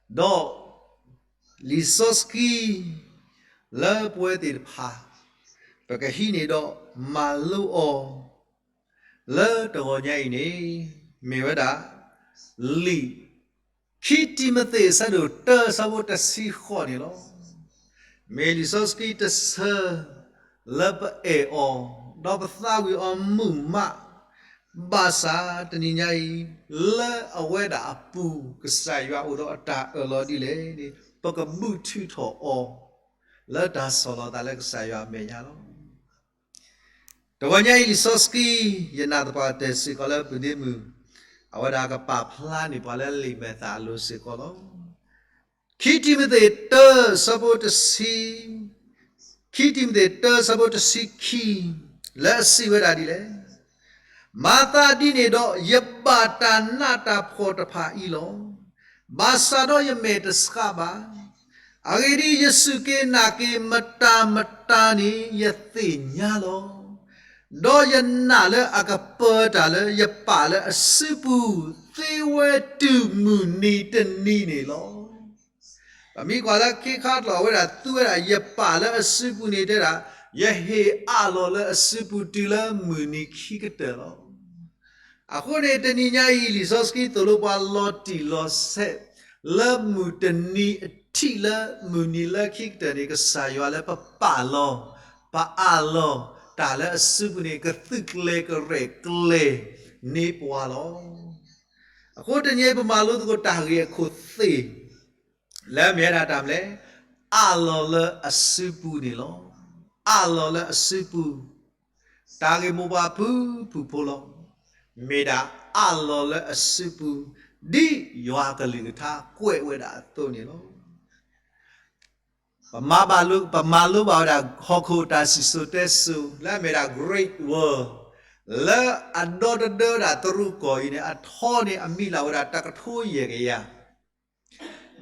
ဒီး လံာ်စီဆှံ လၢပဝဲသ့ၣ်တဖၣ် ပကဟံးန့ၢ်ဒီးမၤလိအီၤ လၢတဂီၤညါအံၤန့ၣ် မ့ၢ်ဝဲဒၣ် လံာ် ခံတံၤမသ့း အဆၢဒိၣ်တၢ အဆၢဖိတဆံဃိးန့ၣ်လီၤ. မ့ၢ်လံာ်စီဆှံတဆၢ လၢပအဲၣ်အီၤ ဒီးပသးဝံၣ်အီၤမုာ်မး, ဘၣ်ဆၣ်တနံၤညါအံၤ လၢအဝဲဒၣ်အပူၤ ကစၢ်ယွၤအိၣ်ဒီးအတၢ်အၢၣ်လီၤဒ်လဲၣ်န့ၣ် ပကဘုးထုးထီၣ်အီၤ လၢတၢ်ဆီၣ်လီၤသးလၢကစၢ်ယွၤအမဲာ်ညါလီၤ. တဂီၤညါအံၤလံာ်စီဆှံ ယနာ်သပှၢ်တၢၢ်စ့ၢ်ကီးလၢပဒ့မုၢ် အဝဲဒၣ်ကပာ်ဖျါန့ၢ်ပှၤလၢလံာ်မဲာ်သၣ်အလိၤစ့ၢ်ကီးလီၤ. ခံတံၤမသ့းတၢ အဆၢဖိတဆံ, ခံတံၤမသ့းတၢ အဆၢဖိတဆံခံ လၢအစံးဝဲဒၣ်ဒ်လဲၣ်, မၤသးဒ်န့ၣ်ဒီး ယဘၣ်တၢ်နးတၢ်ဖှီၣ်တဖၣ်အံၤလီၤ. ဘၣ်ဆၣ်ဒီးယမဲာ်တဆှးဘၣ်. အဂ့ၢ်ဒ်အံၤ, ယစူၢ်က့ၤနာ်က့ၤမတၤမတၤန့ၣ် ယသ့ၣ်ညါလီၤ. ဒီးယနာ်လၢအကပၢၤတၢ်လၢယပာ်လၢအစုပူၤ သ့ဝဲတုၤမုၢ်နံၤတနံၤန့ၣ်လီၤ. ပမ့ၢ်ကွၢ်လၢခံခါတလီၤ အဝဲဒၣ်သူဝဲဒၣ် ယပာ်လၢအစုပူၤန့ၣ်တဲဒၣ် ယဟ့ၣ်အးလီၤလၢအစုပူၤတုၤလၢမုၢ်နံၤခံကတၢၢ်လီၤ. အဃိန့ၣ် တနံၤညါအံၤ လံာ်စီဆှံသိၣ်လိပှၤလီၤတံၢ်လီၤဆဲး လၢမုၢ်တနံၤအထံးလၢမုၢ်နံၤလၢခံကတၢၢ်န့ၣ် ကစၢ်ယွၤလၢပပာ်လီၤ ပအးလီၤတၢ်လၢအစုပူၤန့ၣ် ကသုးကျဲၤကရဲၣ်ကျဲၤန့ၢ်ပှၤလီၤ. အဃိတနံၤအံၤ ပမၤလိသကိးတၢ်ဂ့ၢ်အခိၣ်သ့ၣ် လၢအမ့ၢ်ဝဲဒၣ်တၢ်မနုၤလဲၣ်, အးလီၤလၢအစုပူၤန့ၣ်လီၤ. အးလီၤလၢအစုပူၤ, တၢ်ဂ့ၢ်မိၢ်ပှၢ်ဖုၣ်ဖုၣ်ဖိလီၤ. မ့ၢ်ဒၣ်အးလီၤလၢအစုပူၤ, ဒ်ယွၤအကလုၢ်ကထါကွဲးဝဲဒၣ်အသိးန့ၣ်လီၤ. ပမၤလိဘၣ်ဝဲဒၣ် ဟီၣ်ခိၣ်တၢ်စံၣ်စိၤတဲစိၤ လၢအမ့ၢ်ဝဲဒၣ် Great War လၢအဒီတဒၢဝဲဒၣ်တရူးကီၢ်အံၤန့ၣ် အထီန့ၣ်အမံၤလၢ်ဝဲဒၣ်တကထိယဲၢ်ကယၤ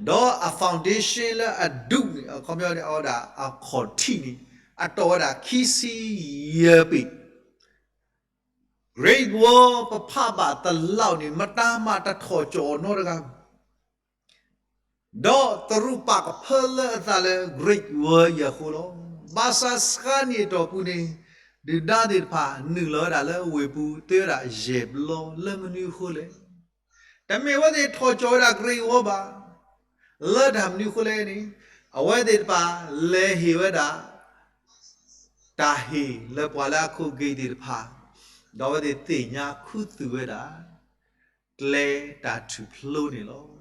ဒီးအ foundation လၢအဒူၣ်န့ၣ် အခီပညီန့ၣ် အဝဲဒၣ်အခီၣ်ထံးန့ၣ် အတီၢ်ဝဲဒၣ်ခံဆံယဲၢ်ပ့ၤ. Great War ပဖးဘၣ်သလောက်န့ၣ် မတၤမးတထီၣ်ကၠီၣ်အီၤနီတဂၤ ဒီးတရူးပာ်ကဖၢလၢအသးလၢ Great War အံၤအဃိလီၤ. ဘၣ်ဆၣ်စှၤနံၣ်အတီၢ်ပူၤန့ၣ် ဒုၣ်ဒါသ့ၣ်တဖၣ် နုာ်လီၤဝဲဒၣ်လၢဝ့ၢ်ပူၤ သ့ဝဲဒၣ်ယဲၢ်ဘျီ လၢမနုၤအဃိလဲၣ်. တမ့ၢ်အဝဲသ့ၣ်ထီၣ်ကၠီၣ်ဝဲဒၣ် Great War ဘၣ်. လၢတၢ်မနုၤအဃိလဲၣ်န့ၣ် အဝဲသ့ၣ်တဖၣ်လဲၤဟ့ၣ်ဝဲဒၣ် တၢ်ဟ့ၣ်လၢပှၤလၢအခိၣ်ဂ့ၤသ့ၣ်တဖၣ်, ဒီးအဝဲသ့ၣ်သ့ၣ်ညါခူသူၣ်ဝဲဒၣ် ကျဲတၢ်ထူၣ်ဖျိန့ၣ်လီၤ.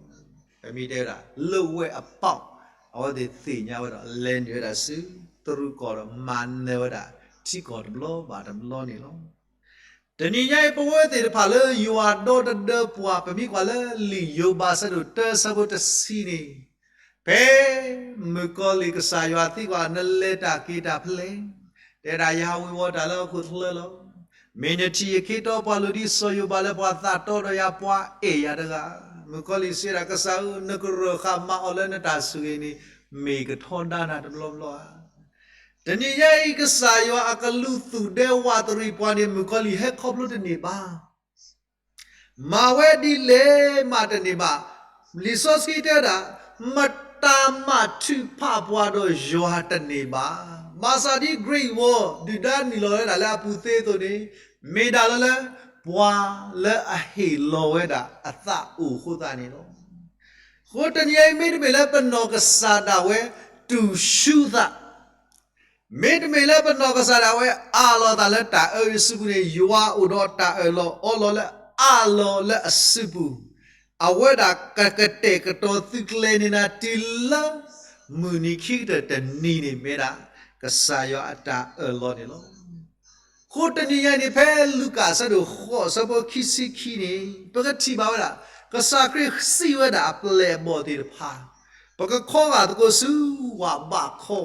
ပမ့ၢ်တဲဝဲဒၣ် လၢဝဲအပီၢ် အဝဲသ့ၣ်သ့ၣ်ညါဝဲဒီး လဲၤနုာ်ဝဲဒၣ်ဆူတရူးကီၢ်ဒီး မၤနၢၤဝဲဒၣ်ထံကီၢ်တဘျီဘၣ်တဘျီန့ၣ်လီၤ. တနံၤညါအံၤ ပဝဲသ့ၣ်တဖၣ်လၢယွၤဒီတဒၢပှၤ ပမ့ၢ်ကွၢ်လၢလံာ်ယိၤဘး အဆၢဒိၣ်တၢ အဆၢဖိတဆံန့ၣ်, ဖဲမုၣ်ကီၤလံၢ်ကစၢ်ယွၤသံကွၢ် နလဲၤတၢ်က့ၤတၢ်ဖဲလဲၣ်, တဲဒၣ်ယဟးဝ့ၤဝီၤတၢ်လၢဟီၣ်ခိၣ်ချၢလီၤ. မ့ၢ်နထံၣ်ယခ့တီပှၤလိၤဒ်စီၤယိၤဘးလၢပှၤသးတီဒီးယၤ ပှၤအဲၣ်ယၤတဂၤ, မုၣ်ကီၤလံၢ်စံးဝဲဒၣ် ကစၢ်ဧၢ, နကရၢၢ်ဃာ်မၤအီၣ်လၢနတၢ်ဆိၣ်ဂ့ၤန့ၣ် မ့ၢ်ကထီဒါနၤတဘျီဘျီဧါ. တနံၤညါအံၤ ကစၢ်ယွၤအကလူးသူၣ်ဒဲဝးတရံးပှၤန့ၣ် မုၣ်ကီၤလံၢ်ဟဲခီဖျိတန့ၢ်ဘၣ်. မၤဝဲဒ်လဲၣ်မးတန့ၢ်ဘၣ်. လံာ်စီဆှံတဲဒၣ်, မတၤမးထုးဖးပှၤဒီးယွၤတန့ၢ်ဘၣ်. ဘၣ်ဆၣ်ဒ် Great War ဒုၣ်ဒါနုာ်လီၤဝဲဒၣ်လၢအပူၤသ့အသိးန့ၣ်, မ့ၢ်ဒၣ်လၢလၢ ပှၤလၢအဟ့ၣ်လီၤဝဲဒၣ်အသးအိၣ်အဃိသတးန့ၣ်လီၤ. အဃိတနံၤအံၤ မ့တမ့ၢ်လၢပနီၢ်ကစၢ်ဒၣ်ဝဲတူၢ်ဆူသး မ့တမ့ၢ်လၢပနီၢ်ကစၢ်ဒၣ်ဝဲအးလီၤသးလၢတၢ်အၢအစုပူၤန့ၣ် ယွၤအိၣ်ဒီးတၢ်အၢၣ်လီၤအီလီၤလၢအးလီၤလၢအစုပူၤ, အဝဲဒၣ်ကကတဲာ်ကတီၤသုးကျဲၤန့ၢ်နၤတုၤလၢ မုၢ်နံၤခံကတၢၢ်တနံၤန့ၣ်မ့ၢ်ဒၣ် ကစၢ်ယွၤအတၢ်အၢၣ်လီၤန့ၣ်လီၤ. အဃိတနံၤညါအံၤန့ၣ် ဖဲလူၤကၣ်အဆၢဒိၣ်ဃိး အဆၢဖိခံဆံခံန့ၣ် ပကထံၣ်ဘၣ်ဝဲဒၣ် ကစၢ်ခရံာ်စံးဝဲဒၣ်အပျဲၢ်အဘီၣ်သ့ၣ်တဖၣ်, ပကခီဂာ်သကိးဆူဝးဘးခီ,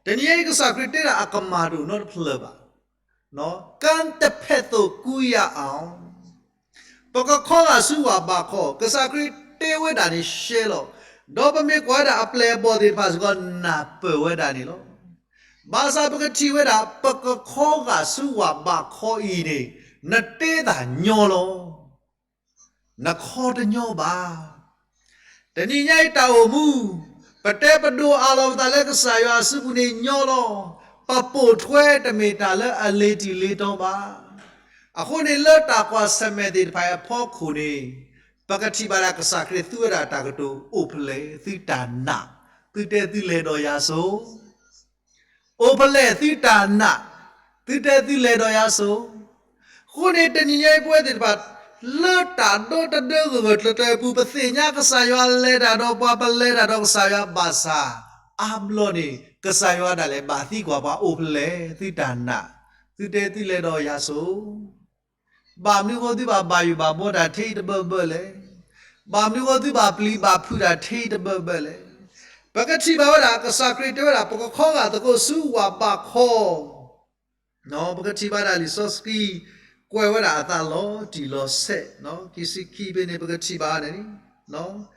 တနံၤညါအံၤ ကစၢ်ခရံာ်တဲဒၣ်အကမၣ်တအိၣ်နီတဖျၢၣ်ဘၣ်, ကံတဖက်သို့ကူးရအောင် ပကခီဂာ်ဆူဝးဘးခီ, ကစၢ်ခရံာ်တဲဝဲဒၣ်န့ၣ်ရှဲလီၤ. ဒီးပမ့ၢ်ကွၢ်ဝဲဒၣ်အပျဲၢ်အဘီၣ်သ့ၣ်တဖၣ်စ့ၢ်ကီး နၢ်ပၢၢ်ဝဲဒၣ်န့ၣ်လီၤ. ဘၣ်ဆၣ်ပကထံၣ်ဝဲဒၣ် ပကခီဂာ်ဆူဝးဘးခီအံၤန့ၣ် နတဲတၢ်ညီလီၤ. နခီတညီဘၣ်. တနံၤညါအံၤတၢ်အိၣ်မူ, ပတဲပဒိၣ်အးလီၤပသးလၢကစၢ်ယွၤအစုပူၤန့ၣ်ညီလီၤ. ပပိာ်ထွဲတမ့ၢ်တၢ်လၢအလ့ၤတံၢ်လ့ၤတီဘၣ်. အဃိန့ၣ်လၢတၢ်ကွၢ်ဆၢၣ်မဲာ်သ့ၣ်တဖၣ်အဖီခိၣ်န့ၣ်, ပကထံၣ်ဘၣ်ဒၣ်ကစၢ်ခရံာ်သူဝဲဒၣ်တၢ်ကတိၤအိၣ်ဖျဲၣ်သုတၢ်နာ်, သုတဲသုလဲၤဒီးယၤစိ အိၣ်ဖျဲၣ်သုတၢ်နာ်, သုတဲသုလဲၤဒီးယၤစိ. အဃိန့ၣ်တနံၤညါအံၤပဝဲသ့ၣ်တဖၣ်, လၢတၢ်ဒီတဒၢဂၢၢ်ဂၢၢ်ကျၢၤကျၢၤအပူၤ ပသ့ၣ်ညါကစၢ်ယွၤလဲၤတၢ်ဒီးပှၤ ပလဲၤတၢ်ဒီးကစၢ်ယွၤဘၣ်ဆၣ်, အါဘျီန့ၣ် ကစၢ်ယွၤဒၣ်လဲာ်ဘၣ်သံကွၢ်ပှၤအိၣ်ဖျဲၣ်သုတၢ်နာ်, သုတဲသုလဲၤဒီးယၤစိ ဘၣ်မနုၤဃိသုဘၣ်ဘၣ်ယိၣ်ဘၣ်ဘှီတၢ်ထဲအံၤတဘၢဘၢလဲၣ်. ဘၣ်မနုၤဃိသုဘၣ်ပျံၤဘၣ်ဖုးတၢ်ထဲအံၤတဘၢဘၢလဲၣ်. ပကထံၣ်ဘၣ်ဝဲဒၣ် ကစၢ်ခရံာ်တဲဝဲဒၣ် ပကခီဂာ်သကိးဆူဝၣ်ဘးခီ, ပကထံၣ်ဘၣ်ဒၣ်လံာ်စီဆှံ ကွဲးဝဲဒၣ်အသးလီၤတံၢ်လီၤဆဲး, ခံဆံခံဖဲန့ၣ် ပကထံၣ်ဘၣ်န့ၣ်,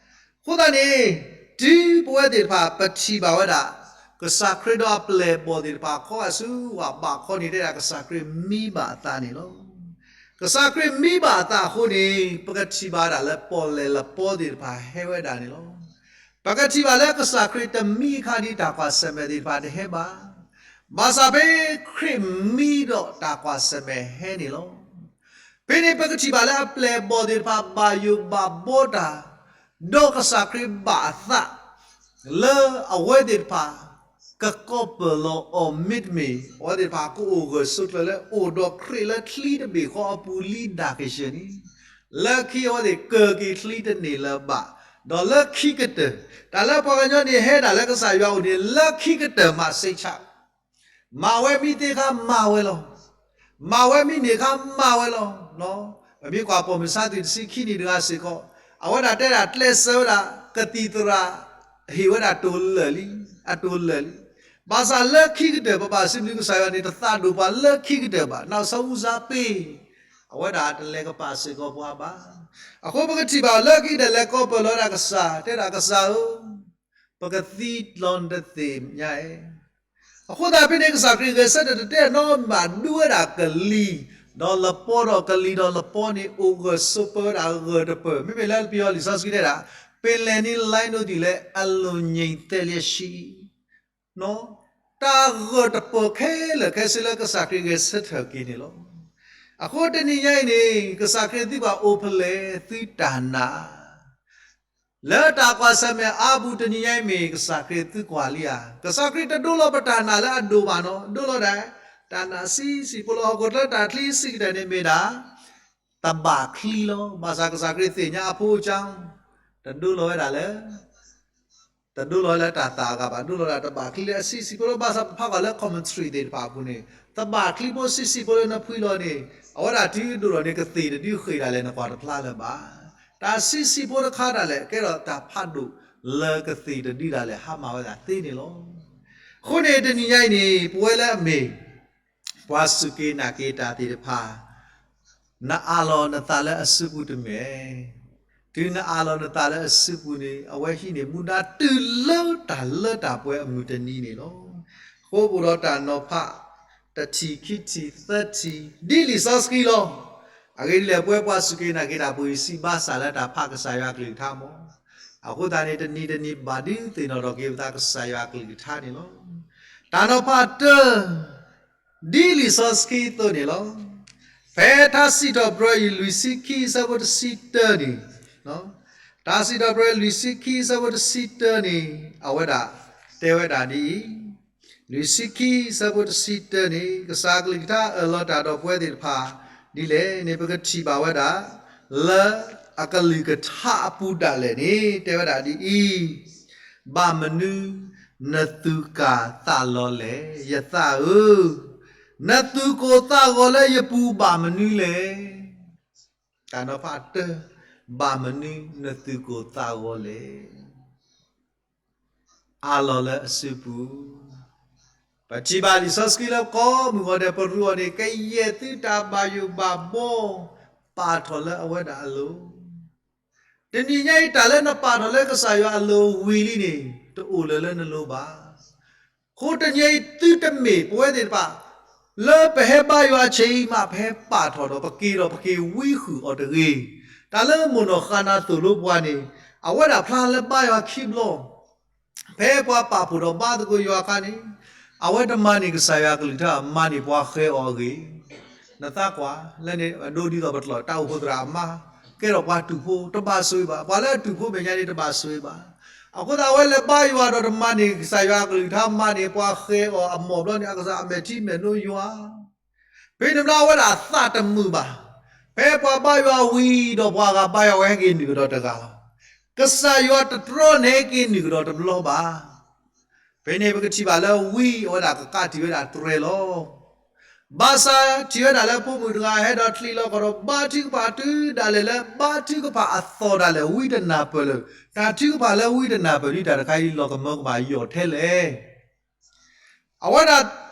အဃိသတးန့ၣ်, တုၤပဝဲသ့ၣ်တဖၣ် ပထံၣ်ဘၣ်ဝဲဒၣ် ကစၢ်ခရံာ်ဒီးအပျဲၢ်အဘီၣ်သ့ၣ်တဖၣ် ခီဂာ်ဆူဝၣ်ဘးခီန့ၣ် တဲဒၣ်ကစၢ်ခရံာ်မံဘၣ်အသးန့ၣ်လီၤ. ကစၢ်ခရံာ်မံဘၣ်အသးအဃိန့ၣ် ပကထံၣ်ဘၣ်ဒၣ်လၢပီၣ်လဲၣ်လပီသ့ၣ်တဖၣ်ဟဲဝဲဒၣ်န့ၣ်လီၤ. ပကထံၣ်ဘၣ်လၢကစၢ်ခရံာ်တမံအခါဒ်တၢ်ကွၢ်ဆၢၣ်မဲာ်သ့ၣ်တဖၣ်တဟဲဘၣ်. ဘၣ်ဆၣ်ဖဲခရံာ်မံဒီးတၢ်ကွၢ်ဆၢၣ်မဲာ်ဟဲန့ၣ်လီၤ. ဖဲန့ၣ်ပကထံၣ်ဘၣ်လၢအပျဲၢ်အဘီၣ်သ့ၣ်တဖၣ်ဘၣ်ယိၣ်ဘၣ်ဘှီတၢ်, ဒီးကစၢ်ခရံာ်ဘၣ်အသး လၢအဝဲသ့ၣ်တဖၣ် ကကီၢ်ပၢၢ်လီၤအီၤမ့တမ့ၢ် အဝဲသ့ၣ်တဖၣ်ကအိၣ်ဂၢၢ်ဆိးကျၢၤလၢအိၣ်ဒီးခရံာ်လၢချံတဘ့ၣ်ဃီအပူၤလံဒၣ်ကယဲၢ်န့ၣ်, လၢခံအဝဲသ့ၣ်ကၢၤက့ၤချံတန့ၢ်လၢၤဘၣ်, ဒီးလၢခံကတၢၢ်, တၢ်လၢပှၤကညီန့ၣ်ဟဲဒၣ်လၢကစၢ်ယွၤအအိၣ်န့ၣ် လၢခံကတၢၢ်မးစ့းဆး မၤဝဲမံသ့ခါမၤဝဲလီၤ. မၤဝဲမံန့ၢ်ခါမၤဝဲလီၤ. ပမ့ၢ်ကွၢ်ပိာ်မုၣ်ဆါသွံၣ်တဆံခံနံၣ်တဂၤစ့ၢ်ကီး, အဝဲဒၣ်တဲဒၣ်ကျဲးစၢးဝဲဒၣ် ကသံၣ်သရၣ် ဟ့ၣ်ဝဲဒၣ်တိၤလၢာ်လံ, အတိၤလၢာ်လံ. ဘၣ်ဆၣ်လၢခံကတၢၢ် ပဘၣ်စံးဘျုးကစၢ်ယွၤန့ၣ် တသးဒိၣ်ပှၤလၢခံကတၢၢ်ဘၣ်, နီၢ်စီၤအူစါပ့ၤ အဝဲဒၣ်တလဲၤကပာ်စ့ၢ်ကီးပှၤဘၣ်. အဃိပကထံၣ်ဘၣ်လၢခံကတၢၢ်လဲၤကီၢ်ပၢၢ်လီၤဝဲဒၣ်ကစၢ်, တဲဒၣ်ကစၢ်ဧၢ ပကသံလီၤနတသ့ၣ်ညါဧါ. အဃိသတးဖဲန့ၣ် ကစၢ်ခရံာ်ဂဲၤဆၢထၢၣ်တတဲနီတမံၤဘၣ် ဒုးဝဲဒၣ်ကလံၤဒီးလပီဒီးကလံၤဒီးလပီန့ၣ် အိၣ်ဂၢၢ်ဆိးပၢၤဝဲဒၣ်ဂၢၢ်တပၢၢ်, မ့မ့ၢ်လၢပယီၤလံာ်စီဆှံတဲဒၣ် ပင်လယ်နီလိုင်း ဒိးသံၣ်လဲၣ် အလွန်ငြိမ်သက်လျက်ရှိ တၢ်ဂၢၢ်တပၢၢ်ခဲလၢာ်ခဲဆ့လၢကစၢ်ခရံာ်ဂဲၤဆၢထၢၣ်က့ၤန့ၣ်လီၤ. အဃိတနံၤညါအံၤန့ၣ် ကစၢ်ခရံာ်သံကွၢ်အိၣ်ဖျဲၣ်သုတၢ်နာ် လၢတၢ်ကွၢ်ဆၢၣ်မဲာ်အါပူၤတနံၤညါအံၤမ့ၢ် ကစၢ်ခရံာ်သုကွၢ်လံဧါ. ကစၢ်ခရံာ်တဒိလီၤပတၢ်နာ်လၢအဒိၣ်ဘၣ်နီၤ, ဒိလီၤဒၣ် တၢ်နာ်ဆံးဆံးဖိလီၤ. ဟီၣ်ခိၣ်ချၢတၢ်ချံဆံးကတၢၢ်န့ၣ်မ့ၢ်ဒၣ် တဘၣ်ချံလီၤ. ဘၣ်ဆၣ်ကစၢ်ခရံာ်သ့ၣ်ညါအဖိအကၠီ တဒိလီၤဝဲဒၣ်လၢ တဒိလီၤလၢတၢ်သၣ်အဂၤဘၣ်, ဒိလီၤဒၣ်တဘၣ်ချံလၢအဆံးဆံးဖိလီၤ. ဘၣ်ဆၣ်ပဖးကွၢ်လၢ commentary သ့ၣ်တဖၣ်အပူၤန့ၣ် တဘၣ်ချံဖိဆံးဆံးဖိလၢနဖှံလီၤန့ၣ် အဝဲဒၣ်တုၤဒိၣ်ထီၣ်န့ၣ် ကသ့ၣ်တဒုဃ့ၢ်ဒၣ်လဲာ် နကွၢ်တဖျါလၢၤဘၣ်. တၢ်ဆံးဆံးဖိတခါဒၣ်လဲာ် ကဲထီၣ်တၢ်ဖးဒိၣ်လၢကသ့ၣ်တဒုဒၣ်လဲာ် ဟါမၢ်ဝဲဒၣ်သ့န့ၣ်လီၤ. အဃိန့ၣ်တနံၤညါအံၤန့ၣ် ပဝဲလၢအမ့ၢ် ပှၤစူၢ်က့ၤနာ်က့ၤတၢ်သ့ၣ်တဖၣ် နအးလီၤနသးလၢအစုပူၤတမ့ၢ်, တုၤနအးလီၤနသးလၢအစုပူၤန့ၣ် အဝဲဟံးန့ၢ်မူဒါတုၤလၢတၢ်လၢတၢ်ပှဲၤအမုၢ်တနံၤန့ၣ်လီၤ. အဃိပအိၣ်ဒီးတၢ်နီၤဖး တထံၣ်ခံထံၣ်သၢထံၣ် ဒ်လံာ်စီဆှံလီၤ. အဂ့ၢ်ဒ်လဲၣ် ပဝဲပှၤစူၢ်က့ၤနာ်က့ၤတၢ်ပူၤအံၤ စံးဘၣ်စၢ်လၢတၢ်ဖးကစၢ်ယွၤအကလုၢ်ကထါမး. အဃိသတးန့ၣ် တနံၤတနံၤဘၣ်ဒုးသ့ၣ်နီၣ်ထီၣ်က့ၤပသးကစၢ်ယွၤအကလုၢ်ကထါန့ၣ်လီၤ. တၢ်နီၤဖးတၢ ဒ်လံာ်စီဆှံအသိးန့ၣ်လီၤ. ဖဲထါစံးထီၣ်ပတြၢၤအံၤ လွံၢ်ဆံခံအဆၢဖိတဆံတၢန့ၣ်, ထါစံးထီၣ်ပတြၢၤလွံၢ်ဆံခံအဆၢဖိတဆံတၢန့ၣ် အဝဲဒၣ်တဲဝဲဒၣ်ဒ်အံၤ, လွံၢ်ဆံခံအဆၢဖိတဆံတၢန့ၣ် ကစၢ်အကလုၢ်ကထါအၢၣ်လီၤတၢ်ဒီးပဝဲသ့ၣ်တဖၣ် ဒ်လဲၣ်န့ၣ် ပကထံၣ်ဘၣ်ဝဲဒၣ် လၢအကလုၢ်ကထါအပူၤဒၣ်လဲာ်န့ၣ် တဲဝဲဒၣ်ဒ်အံၤ, ဘၣ်မနုၤနသူၣ်ကၢ်သးလီၤလဲၣ် ယသးဧၢ, နသူၣ်ကိၢ်သးဂီၤလၢယပူၤဘၣ်မနုၤလဲၣ်. တၢ်နီၤဖးတၢ, ဘၣ်မနုၤနသူၣ်ကိၢ်သးဂီၤလဲၣ်. အးလီၤလၢအစုပူၤ, ပထံၣ်ဘၣ်လံာ်စီဆှံလၢကိးမုၢ်ဂီၤဒဲး ပရူးအီၤန့ၣ် ကယဲၢ်သုတၢ်ဘၣ်ယိၣ်ဘၣ်ဘှီ ပာ်ထီၣ်လၢအဝဲဒၣ်အလိၤ. တနံၤညါအံၤ တၢ်လၢနပာ်ထီၣ်လၢကစၢ်ယွၤအလိၤဝံၤလံန့ၣ် တအိၣ်လၢၤလၢနလိၤဘၣ်. အဃိတနံၤအံၤသုတမ့ၢ်ပဝဲသ့ၣ်တဖၣ် လၢပဟဲဘါယွၤအဆၢအံၤမး ပဟဲပာ်ထီၣ်ဒီး ပက့ၤဒီးပက့ၤဝံဃုာ်အီၤတဂ့ၤ. တၢ်လၢမိၢ်နီၢ်ဃၣ်နၢ်သိၣ်လိပှၤန့ၣ် အဝဲဒၣ်ဖျါလၢဘါယွၤခံဘျီ, ဖဲပှၤပာ်ဖှိၣ်ဒီးဘါသကိးယွၤအခါန့ၣ်, အဝဲတမၤန့ၢ်ကစၢ်ယွၤအကလုၢ်ကထါ, မၤန့ၢ်ပှၤဃဲၤအီၤအဂ့ၢ်. နသးကွၢ်လၢန့ၣ် အဒိဒ်သိးပကျိာ် တၢ်အိၣ်ဖှိၣ်သရၣ်အမါ ကဲထီၣ်ပှၤတူာ်ဖိ တဘၣ်ဆိၣ်ဂ့ၤဘၣ်. ပှၤလၢအတူာ်ဖိမဲာ်ညါန့ၣ် တဘၣ်ဆိၣ်ဂ့ၤဘၣ်. အဃိသတး အဝဲလဲၤဘါယွၤဒီးတမၤန့ၢ်ကစၢ်ယွၤအကလုၢ်ကထါ, မၤန့ၢ်ပှၤဃဲၤအီၤအမီၢ်ဘျီန့ၣ် အကစၢ်အမဲာ်ထံမဲာ်နိယွၤ ဖဲန့ၣ်ဘျီအဝဲဒၣ်အသးတမုာ်ဘၣ်. ဖဲပှၤဘါယွၤဝံၤဒီးပှၤဂၤဘါယွၤဝဲဟဲက့ၤနုာ်ကဒီးတဂၤလီၤ. ကစၢ်ယွၤတတြီန့ၢ်က့ၤနုာ်ကဒီးတဘျီဘၣ်. ဖဲန့ၣ်ပကထံၣ်ဘၣ်လၢဝံအဝဲဒၣ်ကကးတံာ်ဝဲဒၣ်တြဲၤလီၤ. ဘၣ်ဆၣ်ထံၣ်ဝဲဒၣ်လၢဖိမုၣ်တဂၤဟဲဒီးချံးလီၤကဒီးဘါထုကဖၣ်တုၤဒၣ်လဲာ်လၢဘါထုကဖၣ်အသီၣ်ဒၣ်လဲာ် ဝံတနၢ်ပၢၢ်လၢၤ. တၢ်ထုကဖၣ်လၢဝံတနၢ်ပၢၢ်ဒ်တၢ်တခါအံၤလီၤကမၢကမၣ်ယိာ်ထဲလဲၣ်. အဝဲဒၣ်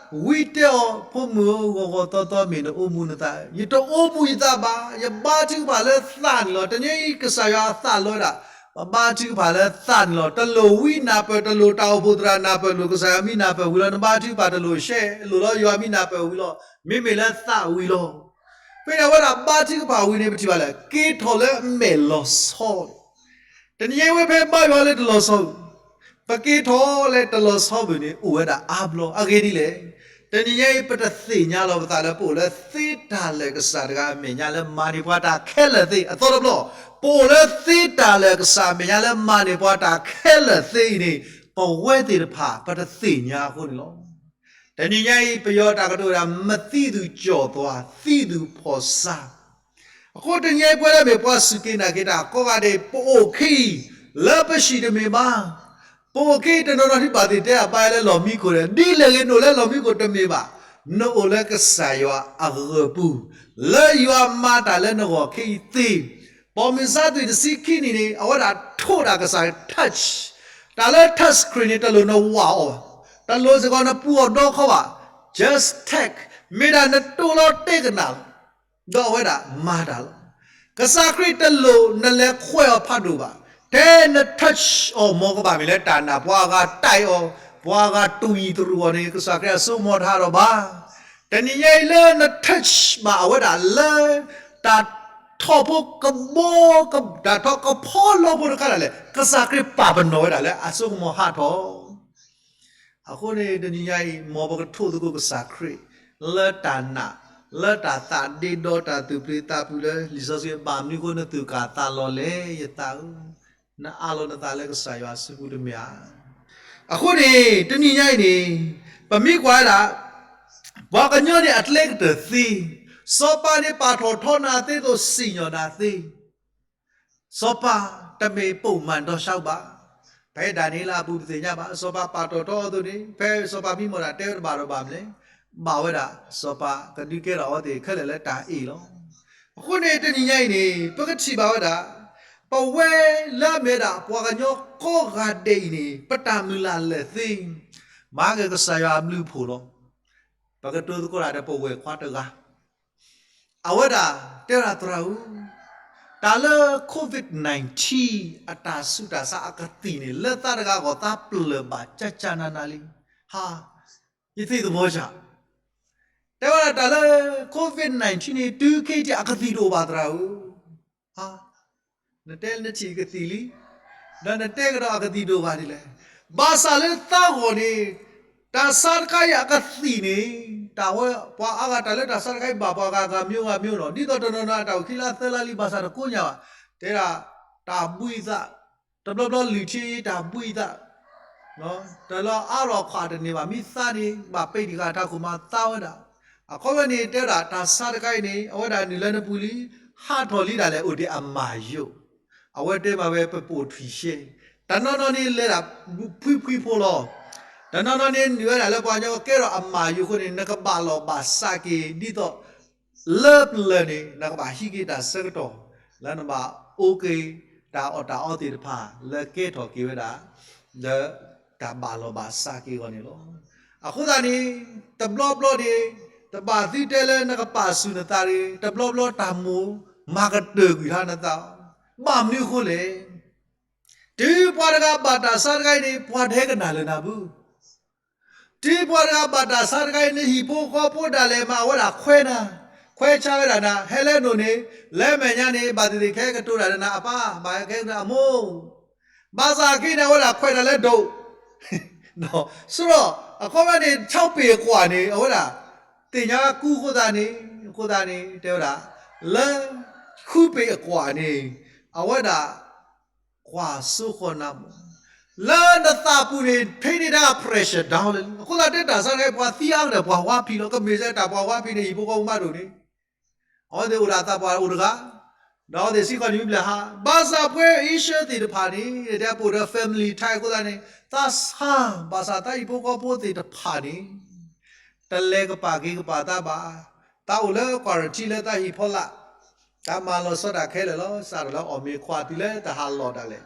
ဝံတဲအီၤ ဖိမုၣ်ဧၢ ဂီၤဂီၤသီသီမ့ၢ်နအိၣ်မူနသး, ယတအိၣ်မူယသးဘၣ်, ယဘါထုကဖၣ်လၢသးန့ၣ်လီၤ. တနံၤအံၤကစၢ်ယွၤအသးလီၤဝဲဒၣ်, ပဘါထုကဖၣ်လၢသးန့ၣ်လီၤ. တလိၣ်ဝံနၢ်ပၢၢ်, တလိၣ်တၢ်အိၣ်ဖှိၣ်သရၣ်နၢ်ပၢၢ်, လိၣ်ကစၢ်ယွၤမံနၢ်ပၢၢ်ဝံၤလီၤ. နဘါထုကဖၣ်တလိၣ်ရှဲ, လိၣ်လီၤယွၤမံနၢ်ပၢၢ်ဝံၤလီၤ. မ့မ့ၢ်လၢသးဝံၤလီၤ. ဖဲန့ၣ်အဝဲဒၣ်ဘါထုကဖၣ်ဝံၤန့ၣ် ပထံၣ်ဘၣ်လၢ က့ၤထီၣ်လၢအမဲာ်လီၤဆီ တနံၤညါအံၤဝဲဖဲဘါယွၤလၢတလီၤဆီဘၣ်, ပက့ၤထီၣ်လၢတလီၤဆီဘၣ်န့ၣ် အိၣ်ဝဲဒၣ်အါဘျီ. အဂ့ၢ်ဒ်လဲၣ်, တနံၤညါအံၤ ပတသ့ၣ်ညါလီၤပသးလၢပအိၣ်လၢသ့တၢ်လၢာ်ကစၢ်တဂၤအမဲာ်ညါလၢမၤန့ၢ်ပှၤတၢ်ခဲလၢာ်သ့. အသီတဘျီ, ပအိၣ်လၢသ့တၢ်လၢာ်ကစၢ်အမဲာ်ညါလၢမၤန့ၢ်ပှၤတၢ်ခဲလၢာ်သ့အံၤန့ၣ် ပဝဲသ့ၣ်တဖၣ် ပတသ့ၣ်ညါအဃိန့ၣ်လီၤ. တနံၤညါအံၤ ပယီၤတၢ်ကတိၤဝဲဒၣ် မသိသူကျော်သွား, သိသူဖော်စၢ်. အဃိတနံၤညါအံၤ ပဝဲဒၣ်မ့ၢ်ပှၤစူၢ်က့ၤနာ်က့ၤတၢ်ကိးဂၤဒဲး ပအိၣ်ခံအံၤ လၢပဟံၣ်တမ့ၢ်ဘၣ်. ပအိၣ်ခံအံၤ တနီၤနီၤဒ်ဘၣ်သ့ၣ်တဲ အဘါယွၤလၢလီၢ်မံခိၣ်ဒီး ဒ်လဲၣ်ဂ့ၤ နအိၣ်လၢလီၢ်မံခိၣ်တမ့ၢ်ဘၣ်, နအိၣ်လၢကစၢ်ယွၤအဂၢၤပူၤ, လၢယွၤမၤတၢ်လၢနဂီၢ်ခံအံၤသ့. ပိာ်မုၣ်စါသွံၣ်တဆံခံနံၣ်န့ၣ် အဝဲဒၣ်ထိးဒၣ်ကစၢ် touch, တၢ်လၢ touch screen န့ၣ် တလိၣ်နဝးအီၤဘၣ်, တလိၣ်စ့ၢ်ကီးနပူၤအီၤဒီခီဘၣ်, just touch, မ့ၢ်ဒၣ်နတိၢ်လီၤတဲာ်ကနၣ်လီၤ. ဒီးအဝဲဒၣ်မၤတၢ်လီၤ. ကစၢ်ခရံာ်တလိၣ်နလဲၤခွဲးအီၤဖးဒိၣ်ဘၣ်, ထဲန touch အီၤ မ်ကဘၣ်မ့ၢ်လၢတၢ်နာ်, ပှၤဂၤတဲာ်အီၤ, ပှၤဂၤတူၢ်ယံၤတရူးအီၤန့ၣ် ကစၢ်ခရံာ်အစိကမီၤတဟးထီၣ်ဘၣ်. တနံၤညါအံၤလၢန touch ဘၣ်အဝဲဒၣ်လၢ တၢ်ထီၣ်ဖိကဘီ, တၢ်ထီၣ်ကဖီလီဖိတခါဒၣ်လဲာ် ကစၢ်ခရံာ်ပာ်ပနီၣ်ဝဲဒၣ်လၢအစိကမီၤဟးထီၣ်. အဃိန့ၣ် တနံၤညါအံၤ မ်ပကထိးသကိးကစၢ်ခရံာ် လၢတၢ်နာ်, လၢတၢ်သးဒ့ဒီတၢ်သူၣ်ပျံၤသးဖုးလၢလံာ်စီဆှံ ဘၣ်မနုၤအဃိ နသူၣ်ကၢ်သးလီၤလဲၣ် ယသးဧၢ, နအးလီၤနသးလၢကစၢ်ယွၤအစုပူၤတမ့ၢ်ဧါ. အဃိန့ၣ် တနံၤညါအံၤန့ၣ် ပမ့ၢ်ကွၢ်ဝဲဒၣ် ပှၤကညီန့ၣ်အကျဲကတၢၢ်သ့, စီၤပၤန့ၣ်ပာ်ထီၣ်ထီနၤသ့သိးစံၣ်ညီၣ်နၤသ့ စီၤပၤတမ့ၢ်ပိာ်မၢ်ဒီးဆါဘၣ်. ဖဲဒၣ်န့ၣ်လၢအပူၤပသ့ၣ်ညါဘၣ်, စီၤပၤပာ်ထီၣ်ထီအသိးန့ၣ် ဖဲစီၤပၤမံမီၢ်ဒၣ်တဲဝဲတဘၣ်ဒီးဘၣ်မလဲၣ်, ဘၣ်ဝဲဒၣ် စီၤပၤကဒုးကဲထီၣ်အဝဲသ့ၣ်ခဲလၢာ်လၢတၢ်အ့ၣ်လီၤ. အဃိန့ၣ် တနံၤညါအံၤန့ၣ် ပကထံၣ်ဘၣ်ဝဲဒၣ် ပဝဲလၢအမ့ၢ်ဝဲဒၣ်ပှၤကညီကိးဂၤဒဲးအံၤန့ၣ် ပတၢ်မုၢ်လၢ်လၢာ်သ့, မၤက့ၤကစၢ်ယွၤအဘျုးအဖှိၣ်လီၤ. ပကတိၤသကိးတၢ်ဒီးပဝဲၢ်ခွါတဂၤ အဝဲဒၣ်တဲဝဲဒၣ် သရၣ်ဧၢ, တၢ်လၢ COVID nineteen အတၢ်ဆူးတၢ်ဆါအကသံၣ်န့ၣ် လၢသးတဂၤဂီၢ်သးပျၢၢ်ဘၣ် ကၠၢ်ကၠၢ်နးနးလံ. ဟါ, ယသ့ၣ်သဘီၣ်ယၤ, တဲဝဲဒၣ်တၢ်လၢ COVID nineteen န့ၣ် တုၤခဲအံၤအကသံၣ်တအိၣ်ဘၣ် သရၣ်ဧၢ. ဟါ, နတဲနထံၣ်ကသံၣ်လံ, ဒီးနတဲကဒီးအကသံၣ်တအိၣ်ဘၣ်ဒ်လဲၣ်. ဘၣ်ဆၣ်လၢသးဂီၢ်န့ၣ် တၢ်ဆါတခါအံၤအကသံၣ်န့ၣ် တၢ်ဝဲပှၤအါဂၤတၢ်လၢတၢ်ဆါတခါအံၤဘၣ်ပှၤဂၤဂၤမံၤဂၤမံၤလီၤ. ဒ်သိးတနီၤနီၤအတၢ်အိၣ်ခံလၢအသၢလါလံ ဘၣ်ဆၣ်တကိးညါဘၣ်, တဲဒၣ်တၢ်ဘှံးသး, တဘျီဘျီလုၢ်ထံအံၤတၢ်ဘှံးသး, တလၢအါလီၤခွးတန့ၢ်ဘၣ် မ့ၢ်သးန့ၣ် ဘၣ်ပဲာ်တံၢ်ဃာ်တၢ်ခိၣ်မၤသးဝဲဒၣ်. အခီပညီန့ၣ် တဲဝဲဒၣ်တၢ်ဆါတခါအံၤန့ၣ် အဝဲဒၣ်နုာ်လၢနပူၤလံ, ဟးထီၣ်လံဒၣ်လဲာ်အိၣ်ဒံးအမၤယိာ်, အဝဲတဲမ့ၢ်ဝဲပပိာ်ထွံၣ်ရှဲ, တနီၤနီၤန့ၣ်လဲၤဒၣ်ဖှံဖှံဖိလီၤ. တနီၤနီၤန့ၣ်နုာ်ဝဲဒၣ်လၢပှၤကညီကကဲထီၣ်အမၤယိာ်အဃိန့ၣ် နကဘၣ်လီၢ်ဘၣ်စးက့ၤ ဒ်သိး လၢပျၢၤန့ၣ် နကဘၣ်ဟံးက့ၤတၢ်ဆၢကတီၢ် လၢနဘၣ်အိၣ်က့ၤတၢ်အီၣ်တၢ်အီသ့ၣ်တဖၣ် လၢကဲထီၣ်က့ၤဝဲဒၣ် လၢတၢ်ဘၣ်လီၢ်ဘၣ်စးက့ၤအဂီၢ်န့ၣ်လီၤ. အဃိသတးန့ၣ် တဘျီဘျီန့ၣ် တဘၣ်သုတဲလၢနကပာ်ဆူၣ်နသးတဂ့ၤ, တဘျီဘျီတၢ်မိၣ်မၤကတၢၢ်ကွံာ်ဟါနသး, ဘၣ်မနုၤအဃိလဲၣ်. တုၤပှၤတဂၤဘၣ်တၢ်ဆါတခါအံၤန့ၣ် ပှၤတဟဲကနၣ်လၢနၤဘၣ်. တုၤပှၤတဂၤဘၣ်တၢ်ဆါတခါအံၤ နဟံၣ်ဖိဃီဖိဒၣ်လဲာ်မး အဝဲဒၣ်ခွဲးနၤ, ခွဲးဆါဝဲဒၣ်နၤ, ဟဲလၢနအိၣ်န့ၣ် လၢမဲာ်ညါန့ၣ် ဘၣ်သ့ၣ်သ့ၣ်ကဟဲကတိၤတၢ်ဒီးနၤအပၢ်, ဘၣ်ဟဲကဟဲကတိၤအမိၢ် ဘၣ်ဆၣ်က့န့ၣ် အဝဲဒၣ်ခွဲးတၢ်လၢဒိၣ်, ဒီး ဆိဒီး အခီပညီန့ၣ် ဆီပ့ၤအကွၢ်န့ၣ် အဝဲဒၣ် သ့ၣ်ညါကူအဃိသတးန့ၣ်, အဃိသတးန့ၣ် တဲဝဲဒၣ် လၢ ဃုပ့ၤအကွၢ်န့ၣ် အဝဲဒၣ် ကွၢ်စိဃီၤနၤမး, လၢနသးပူၤန့ၣ် ဖဲန့ၣ်ဒၣ် pressure down လၢ အဃိသတးတဲတၢ်ဆါတခါအံၤ ပှၤသံအါကတၢၢ် ပှၤဝါဖံးလီၤ. ကမ့ၢ်စ့ၢ်တၢ်ပှၤဝါဖံးန့ၣ် ဟံၣ်ဖိဃီဖိမးဒိၣ်န့ၣ် အဝဲသ့ၣ်အိၣ်ဒၣ်သးပှၢ်အိၣ်တဂၤ, ဒီးအဝဲသ့ၣ်စံးခီၣ်န့ၣ်မ့ၢ်ဘျဲၣ်ဟါ, ဘၣ်ဆၣ်ပှၤအ့ရှၢသ့ၣ်တဖၣ်န့ၣ် တဲအပူၤဒီး family ထါအံၤအဃိသတးန့ၣ် သးဆါ, ဘၣ်ဆၣ်သးဟံၣ်ဖိဃီဖိသ့ၣ်တဖၣ်န့ၣ် တလဲၤကပာ်က့ၤကပာ်သးဘၣ်, သးအိၣ်လၢ quarantine လၢသးဟံၣ်ဖီလာ်, တၢ်မၤလီၤဆီဒၣ်ခဲလၢာ်လီၤ. စးထီၣ်လၢအီၣ်မ့ၤခွါတုၤလၢတဟးလီၤဒၣ်လဲာ်,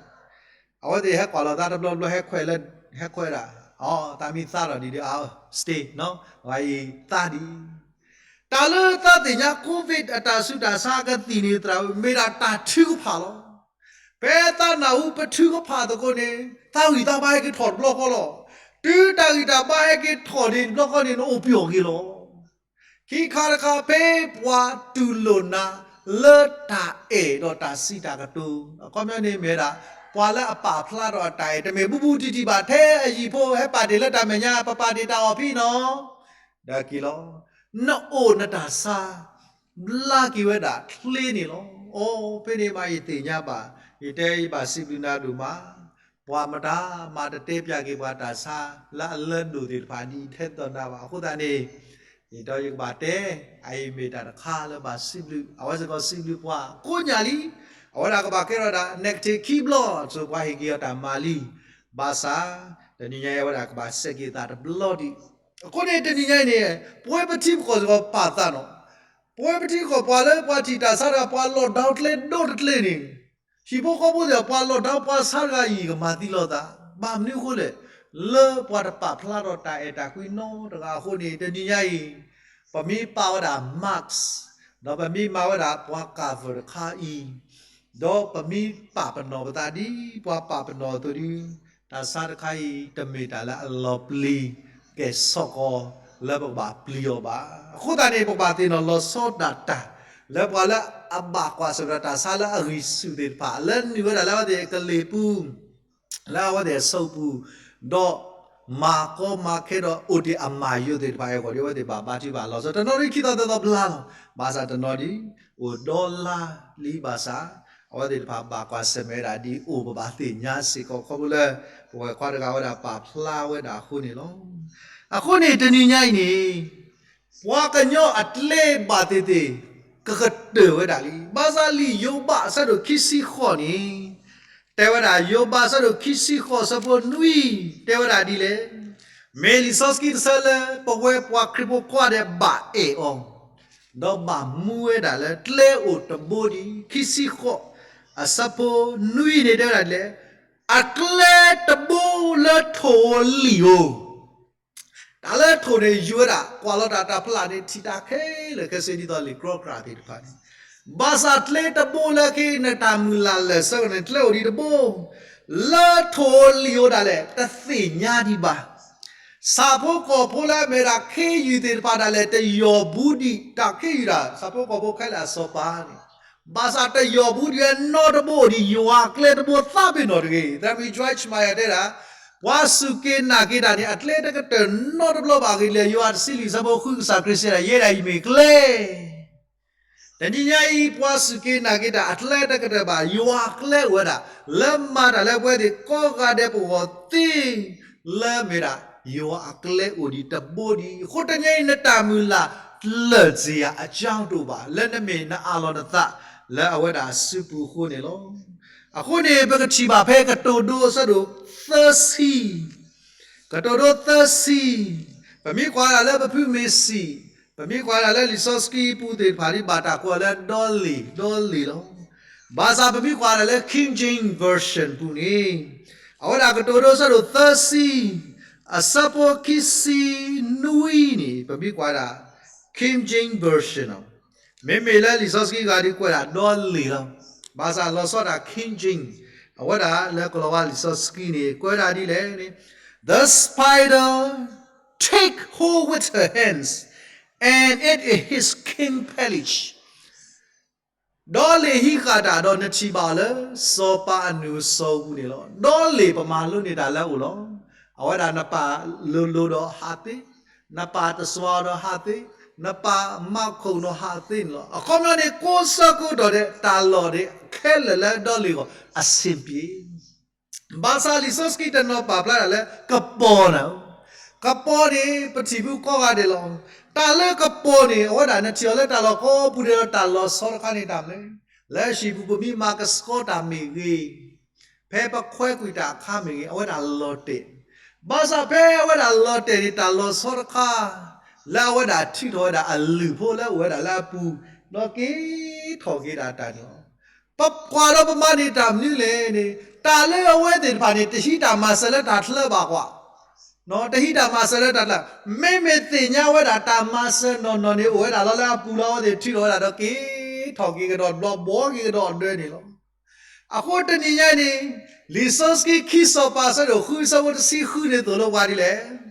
အဝဲသ့ၣ်ဟဲကွၢ်လီၤသးတဘျီဘျီ ဟဲခွဲးလၢ ဟဲခွဲးဒၣ်, အီ သးမ့ၢ်သးဒီးဒ်ဒီး အါ stay နီၤ, ဝဲအံၤသးဒံး တၢ်လၢသးသ့ၣ်ညါ COVID အတၢ်ဆူးတၢ်ဆါကသံၣ်န့ၣ် သရၣ်ဧၢ, မ့ၢ်ဒၣ်တၢ်ထုကဖၣ်လီၤ. ဖဲသးနၢ်ဟူပထုကဖၣ်သကိးန့ၣ် သးဂံၢ်သးဘါဟဲက့ၤထီၣ်တဘျီဃီလီၤ. တုၤတၢ်ဂံၢ်တၢ်ဘါဟဲက့ၤထီၣ်န့ၣ် တဘျီဃီန့ၣ် နအိၣ်ပျီၢ်က့ၤလီၤ. ခံခါတခါ ဖဲပှၤတူၢ်လိာ်နၤလၢတၢ်အဲၣ်ဒီးတၢ်စံးတၢ်ကတိၤ, အခီပညီန့ၣ်မ့ၢ်ဝဲဒၣ် ပှၤလၢအပာ်ဖျါထီၣ်အတၢ်အဲၣ် တမ့ၢ်ဘူးဘူးတံၢ်တံၢ်ဘၣ်, ထဲအဟံၣ်ဖိဟဲပာ်တ့ၢ်လၢတၢ်မဲာ်ညါ ပပာ်တ့ၢ်တၢ်အီၣ်ဖဲနီၤ ဒီးက့ၤလီၤ. နအိၣ်နတၢ်ဆါ ဘျါက့ၤဝဲဒၣ်ချ့န့ၣ်လီၤ. အိ ဖဲန့ၣ်မးယသ့ၣ်ညါဘၣ်, ယတဲယဘၣ်စံးဘျုးနၤဒိၣ်မး, ပှၤမတၤမၤတတဲပၠးက့ၤပှၤတၢ်ဆါလၢအလၢဒိၣ်သ့ၣ်တဖၣ်ဒ်ထဲသိးနၤဘၣ်. အဃိသတးန့ၣ် ယတဲယကဘၣ်တဲ, အအံၤမ့ၢ်တၢ်တခါလၢဘၣ်စံးဘျုး, အဝဲစ့ၢ်ကီးစံးဘျုးပှၤကိးညါလံ, အဝဲဒၣ်ကဘၣ်ကဲထီၣ်ဒၣ် negative ခံဘျီ, ဆိပှၤဟ့ၣ်က့ၤအီၤတၢ်မၤလံ, ဘၣ်ဆၣ် တနံၤညါအံၤအဝဲဒၣ်ကဘၣ်စဲးက့ၤသးတဘျီဒံး. အဃိန့ၣ်တနံၤညါအံၤန့ၣ် ပဝဲပထံပကီၢ်စ့ၢ်ကီးပာ်သးနီၤ, ပဝဲပထံပကီၢ်ပှၤလၢပှၤထံၣ်တၢ်ဆါတဂၤ ပှၤ lockdown ကျဲဒိၣ်တကျဲန့ၣ်, ဟံၣ်ဖိဃီဖိသ့ၣ် ပှၤ lockdown ပှၤဆါတဂၤအံၤ ကမၤသံလီၤသး, ဘၣ်မနုၤအဃိလဲၣ်, လၢပှၤတပာ်ဖျါထီၣ်တၢ်အဲၣ်တၢ်ကွံနီတဂၤအဃိန့ၣ် တနံၤညါအံၤ ပမ့ၢ်ပာ်ဝဲဒၣ် mask, ဒီးပမ့ၢ်မၤဝဲဒၣ်ပှၤ cover တခါအံၤ, ဒီးပမ့ၢ်ပာ်ပနီၣ်ပသးဒ်ပှၤပာ်ပနီၣ်အသိးဒီး, တၢ်ဆါတခါအံၤ တမ့ၢ်တၢ်လၢအလီၤပျံၤ ကဲၣ်ဆိးကီး လၢပကဘၣ်ပျံၤအီၤဘၣ်. အဃိသတးန့ၣ် ပကဘၣ်သ့ၣ်နီၣ်လီၤဆီဒၣ်တၢ် လၢပှၤလၢအဘၣ်ကွၢ်ဆၢၣ်မဲာ်ဒီးတၢ်ဆါလၢအဂံၢ်ဆူၣ်သ့ၣ်တဖၣ် လၢနုာ်ဝဲဒၣ်လၢအဝဲသ့ၣ်အကလ့ၢ်ပူၤ, လၢအဝဲသ့ၣ်အဆၢပူၤ, ဒီးမၤကီမၤခဲဒီးအိၣ်တ့ၢ်အမၤယိာ်သ့ၣ်တဖၣ်အဂီၢ်ဒီး အဝဲသ့ၣ်ဘၣ်ဘါထုဘၣ်လီၤဆီ တနီၤဒ်ခံသီသၢသီဘျါလီၤ. ဘၣ်ဆၣ်တနီၤဒ် အိၣ်ဒီလါလံဘၣ်ဆၣ်, အဝဲသ့ၣ်တဖၣ်ဘၣ်ကွၢ်ဆၢၣ်မဲာ်ဝဲဒၣ်ဒ်အိၣ် ပဘၣ်သ့ၣ်ညါစ့ၢ်ကီး ခီဖျိလၢ ပဝဲၢ်ခွါတဂၤဝဲဒၣ်ပာ်ဖျါဝဲဒၣ်အဃိန့ၣ်လီၤ. အဃိန့ၣ်တနံၤညါအံၤန့ၣ် ပှၤကညီအကျဲဘၣ်သ့ၣ်သ့ၣ် ကကတၢၢ်ဝဲဒၣ်လံ. ဘၣ်ဆၣ်လံာ်ယိၤဘးအဆၢဒိၣ်ခံဆံဃိးန့ၣ် တဲဝဲဒၣ် ယိၤဘးအဆၢဒိၣ်ခံဆံဃိးအဆၢဖိနွံ တဲဝဲဒၣ်ဒ်လဲၣ်, မ့ၢ်လံာ်စီဆှံတဆၢလၢပဝဲပှၤခရံာ်ဖိခွါဒဲးဘၣ်အဲၣ်အီၤ, ဒီးဘၣ်မူဝဲဒၣ်လၢကျဲအိၣ်တဘိဒံး ခံဆံဃိး အဆၢဖိနွံန့ၣ်တဲဝဲဒၣ်ဒ်လဲၣ်, အကျဲတဘိလၢထိၣ်ဧိၤလံာ်ဧိၤ တၢ်လၢထိၣ်န့ၣ် ယိၤဝဲဒၣ် ကွၢ်လီၤတၢ်တၢ်ဖျါန့ၣ် ထံၣ်တၢ်ခဲလၢာ်ခဲဆ့ဒ်သိးလံာ်ကြီကြာ်သ့ၣ်တဖၣ်န့ၣ်, ဘၣ်ဆၣ်ကျဲတဘိလၢခဲအံၤ နတၢ်မုၢ်လၢ်လၢာ်ဆၢကတီၢ်န့ၣ် ကျဲအိၣ်ဒံးတဘိ, လၢထိၣ်ဧိၤလံာ်ဧိၤဒၣ်လဲာ် တသ့ၣ်ညါဒံးဘၣ်. ဆၣ်ဖိကီၢ်ဖိလၢအမ့ၢ်ဒၣ်ခ့ယုၢ်သ့ၣ်တဖၣ်ဒၣ်လဲာ် တယီၢ်ဘူးဒံး တၢ်ခ့ယုၢ်ဒၣ် ဆၣ်ဖိကီၢ်ဖိခဲလၢာ်အစီၤပၤန့ၣ်, ဘၣ်ဆၣ်တယီၢ်ဘူးဒံးဝဲနီတဘိဒံး ယွၤအကျဲတဘိသးပ့ၤနီၣ်တဂ့ၤ. သရၣ်မုၣ် Joyce Meyer တဲဒၣ်, ပှၤစူၢ်က့ၤနာ်က့ၤတၢ်န့ၣ် အကျဲတကတၢၢ်နီတဘျီဘၣ်အဂ့ၢ်ဒ်လဲၣ်, ယိၤဟၣ်တဆံလွံၢ်အဆၢဖိဃု ကစၢ်ခရံာ်စံးဒၣ် ယဲဒၣ်အံၤမ့ၢ်ကျဲ တနံၤညါအံၤ ပှၤစူၢ်က့ၤနာ်က့ၤတၢ်အကျဲတကတၢၢ်ဘၣ်, ယွၤအကျဲအိၣ်ဝဲဒၣ် လၢမၤတၢ်လၢပဝဲသ့ၣ်ကိးဂၤဒဲးပဂီၢ်သ့, လၢမ့ၢ်ဒၣ် ယွၤအကျဲအိၣ်ဒံးတဘိဒံး. အဃိတနံၤညါအံၤ နတၢ်မုၢ်လၢ်လၢာ်စ့ၢ်ဧါ အကၠါတအိၣ်ဘၣ်, လၢနမ့ၢ်နအးလီၤနသး လၢအဝဲဒၣ်အစုပူၤအဃိန့ၣ်လီၤ. အဃိန့ၣ် ပကထံၣ်ဘၣ်ဖဲကတိၤဒိအဆၢဒိၣ်သၢဆံ ကတိၤဒိသၢဆံ, ပမ့ၢ်ကွၢ်ဒၣ်လၢပဖုမ့ၢ်စံး, ပမ့ၢ်ကွၢ်ဒၣ်လၢလံာ်စီဆှံပူၤသ့ၣ်တဖၣ်ဒ်ဘၣ်တၢ်ကွဲးလၢဒီလ့ၤ, ဒီလ့ၤလီၤ. ဘၣ်ဆၣ်ပမ့ၢ်ကွၢ်ဒၣ်လၢ King James Version ပူၤန့ၣ်, အဝဲဒၣ်ကတိၤဒိအဆၢဒိၣ်သၢဆံ, အဆၢဖိခံဆံနွံန့ၣ် ပမ့ၢ်ကွၢ်ဒၣ် King James Version လီၤ. မ့မ့ၢ်လၢလံာ်စီဆှံဂၤဒ်ကွဲးဒၣ်ဒီလ့ၤလီၤ. ဘၣ်ဆၣ်လီၤဆီဒၣ် King James, အဝဲဒၣ်လၢကလီၤဝါလံာ်စီဆှံန့ၣ် ကွဲးဒၣ်ဒ်လဲၣ်န့ၣ်, The spider take hold with her hands, and it is his king palace. ဒီးလ့ၣ်ဟံးဃာ်တၢ်ဒီးနထံၣ်ဘၣ်အီၤလၢ စီၤပၤအနုာ်စီၤပူၤန့ၣ်လီၤ. ဒီးလ့ၣ်ပမၤလိန့ၢ်တၢ်လၢအအိၣ်လီၤ. အဝဲဒၣ်နပာ်လိၤလိၤဒီးဟးသ့, နပာ်တစွါဒီးဟးသ့, နပာ်မၤခိၣ်ဒီးဟးသ့န့ၣ်လီၤ. အခီပညီန့ၣ် ကိးဆၢကိးတီၤဒဲး တၢ်လီၢ်ဒဲးခဲလၢာ်လၢဒီးလ့ၣ်ဂီၢ် အဆင်ပြေ ဘၣ်ဆၣ်လံာ်စီဆှံတနီၤပာ်ဖျါတၢ်လၢကပီၤနၤ, ကပီၤန့ၣ် ပထံၣ်ဖုကိးဂၤဒဲးလီၤ. တၢ်လၢကပီၤန့ၣ် အဝဲဒၣ်နထံၣ်အီၤလၢတၢ်လီၢ်ကိးပူၤဒီးတၢ်လီၤဆီတခါန့ၣ်တၢ်မနုၤလဲၣ်. လၢဟံၣ်ပူၤပမ့ၢ်မၤကဆှီတၢ်မ့ၢ်ဂ့ၤ, ဖဲပခွဲကွံာ်တၢ်အခါမ့ၢ်ဂ့ၤ အဝဲဒၣ်လီၤတဲာ်, ဘၣ်ဆၣ်ဖဲအဝဲဒၣ်လီၤတဲာ်န့ၣ် တၢ်လီၤဆီတခါ လၢအဝဲဒၣ်ထုးထီၣ်ဝဲဒၣ်အလုၢ်ဖိလၢအိၣ်ဝဲဒၣ်လၢအပူၤ, ဒီးက့ၤထီၣ်က့ၤဒၣ်တၢ်န့ၣ်လီၤ. ပကွၢ်ဒီးပမၤန့ၢ်တၢ်မနုၤလဲၣ်န့ၣ် တၢ်လၢအဝဲသ့ၣ်တဖၣ်န့ၣ် တဟံးတၢ်မၤစၢၤလၢတၢ်ချၢဘၣ်ကွၢ်, တဟံးတၢ်မၤစၢၤလၢတၢ်ချၢ, မ့မ့ၢ်သ့ၣ်ညါဝဲဒၣ်တၢ်မၤစၢၤနီၢ်နီၢ်န့ၣ် အိၣ်ဝဲဒၣ်လီၤလၢအပူၤလီၤ အဝဲသ့ၣ်ထုးထီၣ်ဝဲဒၣ်ဒီးက့ၤထီၣ်က့ၤကဒီးတဘျီ ဘှီက့ၤကဒီးအဒၢန့ၣ်လီၤ. အဃိတနံၤညါအံၤန့ၣ် လံာ်စီဆှံခံစီၤပၤအဆၢဒိၣ်ဃုဆၢဖိတဆံဃုန့ၣ်သိၣ်လိပှၤဒ်လဲၣ်.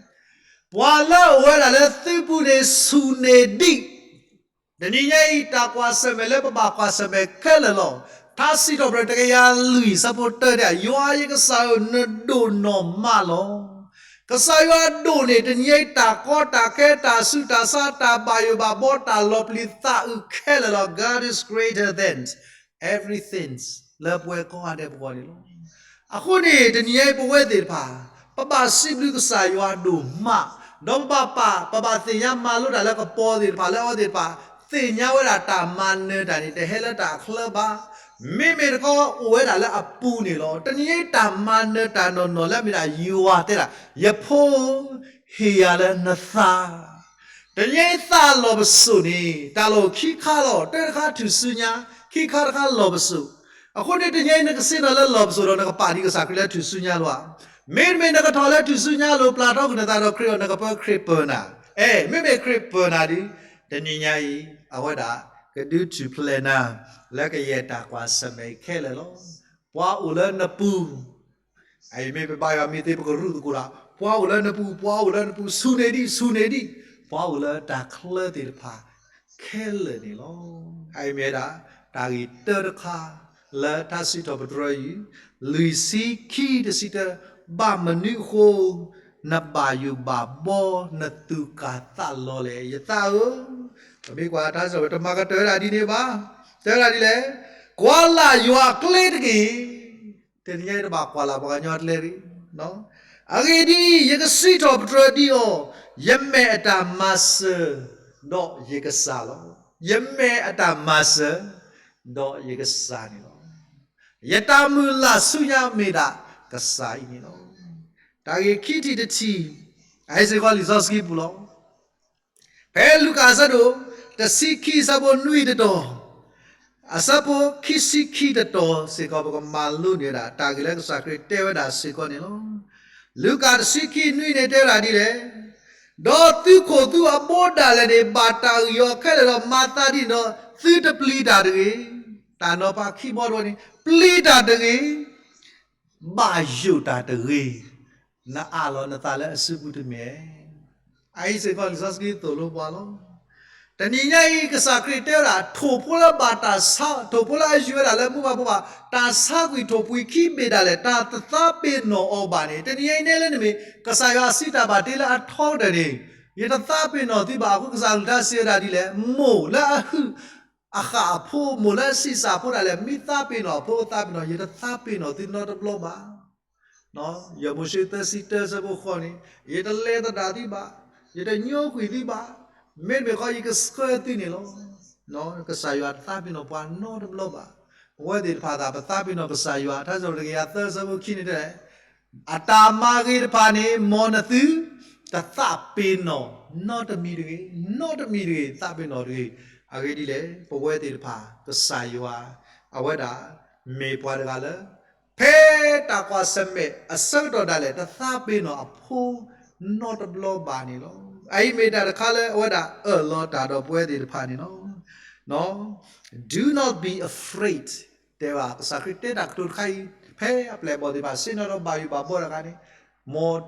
ပှၤလၢအအိၣ်ဝဲဒၣ်လၢသုပူၤန့ၣ်ဆူၣ်န့ၢ်ဒံး တနံၤညါအံၤ တၢ်ကွၢ်ဆၢၣ်မဲာ်လၢပဘၣ်ကွၢ်ဆၢၣ်မဲာ်ခဲလၢာ်လီၤ. ထါစံးထီၣ်ပတြၢၤတကယၤလွံၢ်ဆၢဖိတၢတဲ, ယွၤယကစၢ်ဧၢ, နဒိၣ်နီၢ်မးလီၤ. ကစၢ်ယွၤအဒိၣ်န့ၣ် တနံၤညါအံၤ တၢ်ကီတၢ်ခဲ တၢ်ဆူးတၢ်ဆါ တၢ်ဘၣ်ယိၣ်ဘၣ်ဘှီ တၢ်လီၤပျံၤသးအုးခဲလၢာ်လီၤ. God is greater than everything လၢပဝဲကိးဂၤဒဲးပဂီၢ်န့ၣ်လီၤ. အဃိန့ၣ် တနံၤညါအံၤပဝဲသ့ၣ်တဖၣ် ပဘၣ်စံးဘျုးကစၢ်ယွၤဒိၣ်မး, ဒီးပဘၣ်ပာ် ပဘၣ်သ့ၣ်ညါမၤလိတၢ်လၢကပီၤသ့ၣ်တဖၣ် လၢအဝဲသ့ၣ်တဖၣ် သ့ၣ်ညါဝဲဒၣ်တၢ်မၤနၢၤတၢ်န့ၣ် တဟဲလၢတၢ်အချၢဘၣ်. မ့မ့ၢ်တခီအိၣ်ဝဲဒၣ်လၢအပူၤန့ၣ်လီၤ. တနံၤညါအံၤတၢ်မၤနၢၤတၢ်နီၢ်နီၢ်လၢအမ့ၢ်ဒၣ်ယွၤတဲဒၣ်, ယဖိဧၢ, ဟ့ၣ်ယၤလၢနသး တနံၤညါအံၤသးလီၢ်ပစိာ်န့ၣ် တၢ်လီၢ်ခံခါလီၤ. တၢတခါထူၣ်စုညါ, ခံခါတခါလီၢ်ပစိာ်. အဃိန့ၣ် တနံၤညါအံၤနကဆ့ၣ်နီၤလၢလီၢ်ပစိာ်ဒီး နကပာ်ဒံးကစၢ်ခရံာ်လၢထူၣ်စုညါလီၤဧါ. မ့တမ့ၢ်နကထီၣ်လၢထူၣ်စုညါလိၤ ပျၢ်ထီကွံာ်နသးဒီးခရံာ်ဒီး နကပၢခရံာ်ပၢၢ်နၤ. အဲ မ့မ့ၢ်ခရံာ်ပၢၢ်နၤဒီး တနံၤညါအံၤ အဝဲဒၣ်ကဒုးထူၣ်ဖျဲးနၤ လၢကယဲၢ်တၢ်ကွၢ်ဆၢၣ်မဲာ်ခဲလၢာ်လီၤ. ပှၤအိၣ်လၢနပူၤ အအံၤမ့ၢ်ပဘါယွၤမ့ၢ်သ့ ပကရူၢ်သကိးလီၤ. ပှၤအိၣ်လၢနပူၤ, ပှၤအိၣ်လၢနပူၤ, ဆူၣ်န့ၢ်ဒံး, ဆူၣ်န့ၢ်ဒံး, ပှၤအိၣ်လၢတၢ်ချၢသ့ၣ်တဖၣ်ခဲလၢာ်န့ၣ်လီၤ. အအံၤမ့ၢ်ဝဲဒၣ် တၢ်ဂ့ၢ်တၢတခါ လၢထါစံးထီၣ်ပတြၢၤအံၤ လွံၢ်ဆံခံတဆံတၢ, ဘၣ်မနုၤအဃိ နဘၣ်ယိၣ်ဘၣ်ဘှီ နသူၣ်ကၢ်သးလီၤလဲၣ်. ယသးဧၢ, ပမ့ၢ်ကွၢ်ထါစံးထီၣ်ပတြၢၤ တမၤကတၢၢ်ဝဲဒၣ်ဒ်န့ၣ်ဘၣ်. တဲဝဲဒၣ်ဒ်လဲၣ်, ကွၢ်လၢ်ယွၤအကျဲတက့ၢ်. တနံၤညါအံၤတဘၣ်ကွၢ်လၢ်ပှၤကညီအကျဲတဂ့ၤ. အဂ့ၢ်ဒ်အံၤ, ယကစံးထီၣ်ပတြၢၤဒ်အံၤ, ယမဲာ်အတၢ်မၤစၢၤ ဒီးယကစၢ်လီၤ. ယမဲာ်အတၢ်မၤစၢၤ ဒီးယကစၢ်န့ၣ်လီၤ. ယတၢ်မုၢ်လၢ်ဆူညါမ့ၢ်ဒၣ်ကစၢ်အံၤန့ၣ်လီၤ. တၢ်ဂ့ၢ်ခံထံၣ်တထံၣ် အအံၤစ့ၢ်ကီးလံာ်စီဆှံပူၤလီၤ. ဖဲလူၤကၣ်အဆၢဒိၣ် တဆံခံအဆၢဖိနွံတတီၤ, အဆၢဖိခံဆံခံတတီၤစ့ၢ်ကီး ပကမၤလိန့ၢ်ဝဲဒၣ် တၢ်ဂ့ၢ်လၢကစၢ်ခရံာ်တဲဝဲဒၣ်စ့ၢ်ကီးန့ၣ်လီၤ. လူၤကၣ်တဆံခံနွံန့ၣ်တဲဝဲဒၣ်ဒ်လဲၣ်, ဒီးသုခိၣ်သုအဘိဒၣ်လဲာ်န့ၣ် ဘၣ်တၢ်အုၣ်အီၤခဲလၢာ်ဒီး မၤသးဒ်န့ၣ်ဒီး သုတပျံၤတၢ်တဂ့ၤ. တၢ်နီၤဖးခံဘီတဝီန့ၣ် ပျံၤတၢ်တဂ့ၤ ဘၣ်ယိၣ်တၢ်တဂ့ၤ, နအးလီၤနသးလၢအစုပူၤတမ့ၢ်. အအံၤစ့ၢ်ကီးလံာ်စီဆှံသိၣ်လိပှၤလီၤ. တနံၤညါအံၤ ကစၢ်ခရံာ်တဲဝဲဒၣ် ထိၣ်ဖိလၢဘၣ်တၢ်ဆါ, ထိၣ်ဖိလၢအယုၢ်ဝဲဒၣ်လၢမူဘၣ်ဘိဘၣ်, တၢ်ဆါကွံာ်ထိၣ်ပှံၤခံဘ့ၣ်ဒၣ်လဲာ် တၢ်တသးပ့ၤနီၣ်အီၤဘၣ်န့ၣ်, တနံၤညါအံၤနဲလၢနမ့ၢ် ကစၢ်ယွၤအစံးတၢ်ဘၣ်တ့လၢအထီကတၢၢ်န့ၣ်, ယတသးပ့ၤနီၣ်သုဘၣ်. အဃိကစၢ်အကလုၢ်ကထါစံးဝဲဒၣ်ဒ်လဲၣ်, မိၢ်လၢအဟုး အဃၣ်အဖိ, မိၢ်လၢအဆံးစၢ်ဖိဒၣ်လဲာ် မ့ၢ်သးပ့ၤနီၣ်အဖိ သးပ့ၤနီၣ်, ယတသးပ့ၤနီၣ်သုနီတဘျီဘၣ်. ယမိၤၡ့သၢဆံတၢဆၢဖိဃိးန့ၣ်, ယတလဲၤသဒၣ်သုဘၣ်, ယတညိကွံာ်သုဘၣ်, မ့တမ့ၢ်ဃီယကဆှၢသုန့ၣ်လီၤ. ကစၢ်ယွၤတသးပ့ၤနီၣ်ပှၤနီတဘျီဘၣ်. ပဝဲသ့ၣ်တဖၣ်သး ပသးပ့ၤနီၣ်ကစၢ်ယွၤ, ထါစံးထီၣ်ပတြၢၤတကယၤသၢဆၢဖိခံန့ၣ်တဲ အတၢ်မၤဂ့ၤတဖၣ်န့ၣ် မ်နသုတသးပ့ၤနီၣ်နီတမံၤတဂ့ၤ, နီတမံၤတဂ့ၤ, သးပ့ၤနီၣ်တဂ့ၤ. အဂ့ၢ်ဒ်လဲၣ်, ပဝဲသ့ၣ်တဖၣ် ကစၢ်ယွၤ အဝဲဒၣ်မ့ၢ်ပှၤတဂၤလၢ ဖဲတၢ်ကွၢ်ဆၢၣ်မဲာ်အဆၢကတီၢ်ဒၣ်လဲာ် တသးပ့ၤနီၣ်အဖိနီတဘျီဘၣ်န့ၣ်လီၤ. အအံၤမ့ၢ်တၢ်တခါလၢအဝဲဒၣ်အၢၣ်လီၤတၢ်ဒီးပဝဲသ့ၣ်တဖၣ်န့ၣ်လီၤ. Do not be afraid တဲဝဲ ကစၢ်ခရံာ်တဲတၢ်ကတိၤတခါအံၤ ဖဲအပျဲၢ်အဘီၣ်သ့ၣ်တဖၣ် ဆ့ၣ်နီၤဒီးဘၣ်ယိၣ်ဘၣ်ဘှီတဂၤန့ၣ်, မ်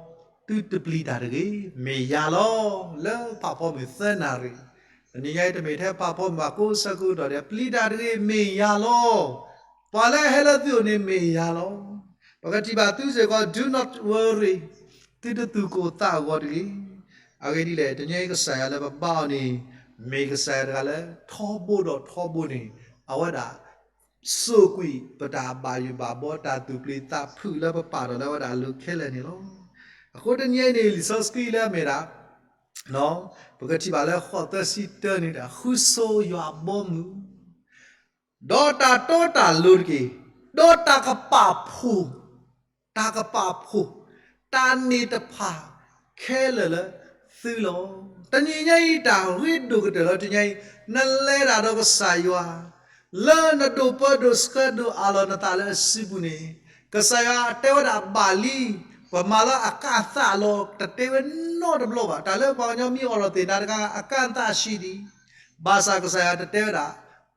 သုတပျံၤတၢ်တဂ့ၤ, မ့ၢ်ယၤလီၤ. လၢဖးဖီမုၢ်သၢနၣ်ရံၣ် တနံၤညါအံၤတမ့ၢ်ထဲပာ်ဖှိၣ်မၤကိးဆၢကတီၢ်ဒီး ပျံၤတၢ်တဂ့ၤ မ့ၢ်ယၤလီၤ. ပှၤလၢအဟဲလၢသုအိၣ်န့ၣ်မ့ၢ်ယၤလီၤ. ပကထံၣ်ဘၣ်သုစ့ၢ်ကီး do not worry, သုတသူၣ်ကိၢ်သးဂီၤတဂ့ၤ. အဂ့ၢ်ဒ်လဲၣ်, တနံၤညါအံၤကစၢ်ယွၤလၢပဘါအီၤန့ၣ် မ့ၢ်ကစၢ်ယွၤတဂၤလၢထီဘိဒီးထီဘိန့ၣ် အဝဲဒၣ် စိာ်ကွံာ်ပတၢ်ဘၣ်ယိၣ်ဘၣ်ဘီ တၢ်သူၣ်ပျံၤသးဖုးလၢပပာ်ထီၣ်လၢအဝဲဒၣ်အလိၤခဲလၢာ်န့ၣ်လီၤ. အဃိတနံၤညါအံၤန့ၣ် လံာ်စီဆှံလၢအမ့ၢ်ဒၣ် ပကထံၣ်ဘၣ်လၢဃိးသၢဆံတၢန့ၣ် ဃုဆိယွၤအဘီအမုၢ် ဒီးတၢ်တီတၢ်လိၤတက့ၢ်, ဒီးတၢ်ကပာ်ဖှိၣ်, တၢ်ကပာ်ဖှိၣ်, တၢ်န့ၢ်တဖၣ်ခဲလၢာ်လၢသုလီၤ. တနံၤညါအံၤ တၢ်ဂ့ၢ်ဒိၣ်ကတၢၢ်လၢတနံၤညါအံၤ နလဲၤတၢ်ဒီးကစၢ်ယွၤ လၢနဒိးပၢဒိးဆှၢဒိးအးလီၤနသးလၢအစုပူၤန့ၣ် ကစၢ်ယွၤတဲဝဲဒၣ်ဘၣ်လံ, ပမၤလၢအကၢ်သးလီၤ တတဲဝဲနီတဘျီဘၣ်. တၢ်လၢပှၤကညီမ့ၢ်အိးထီၣ်သ့ၣ်နၤတဂၤ အကၢ်သးဆံးဒံး, ဘၣ်ဆၣ်ကစၢ်ယွၤတတဲဝဲဒၣ်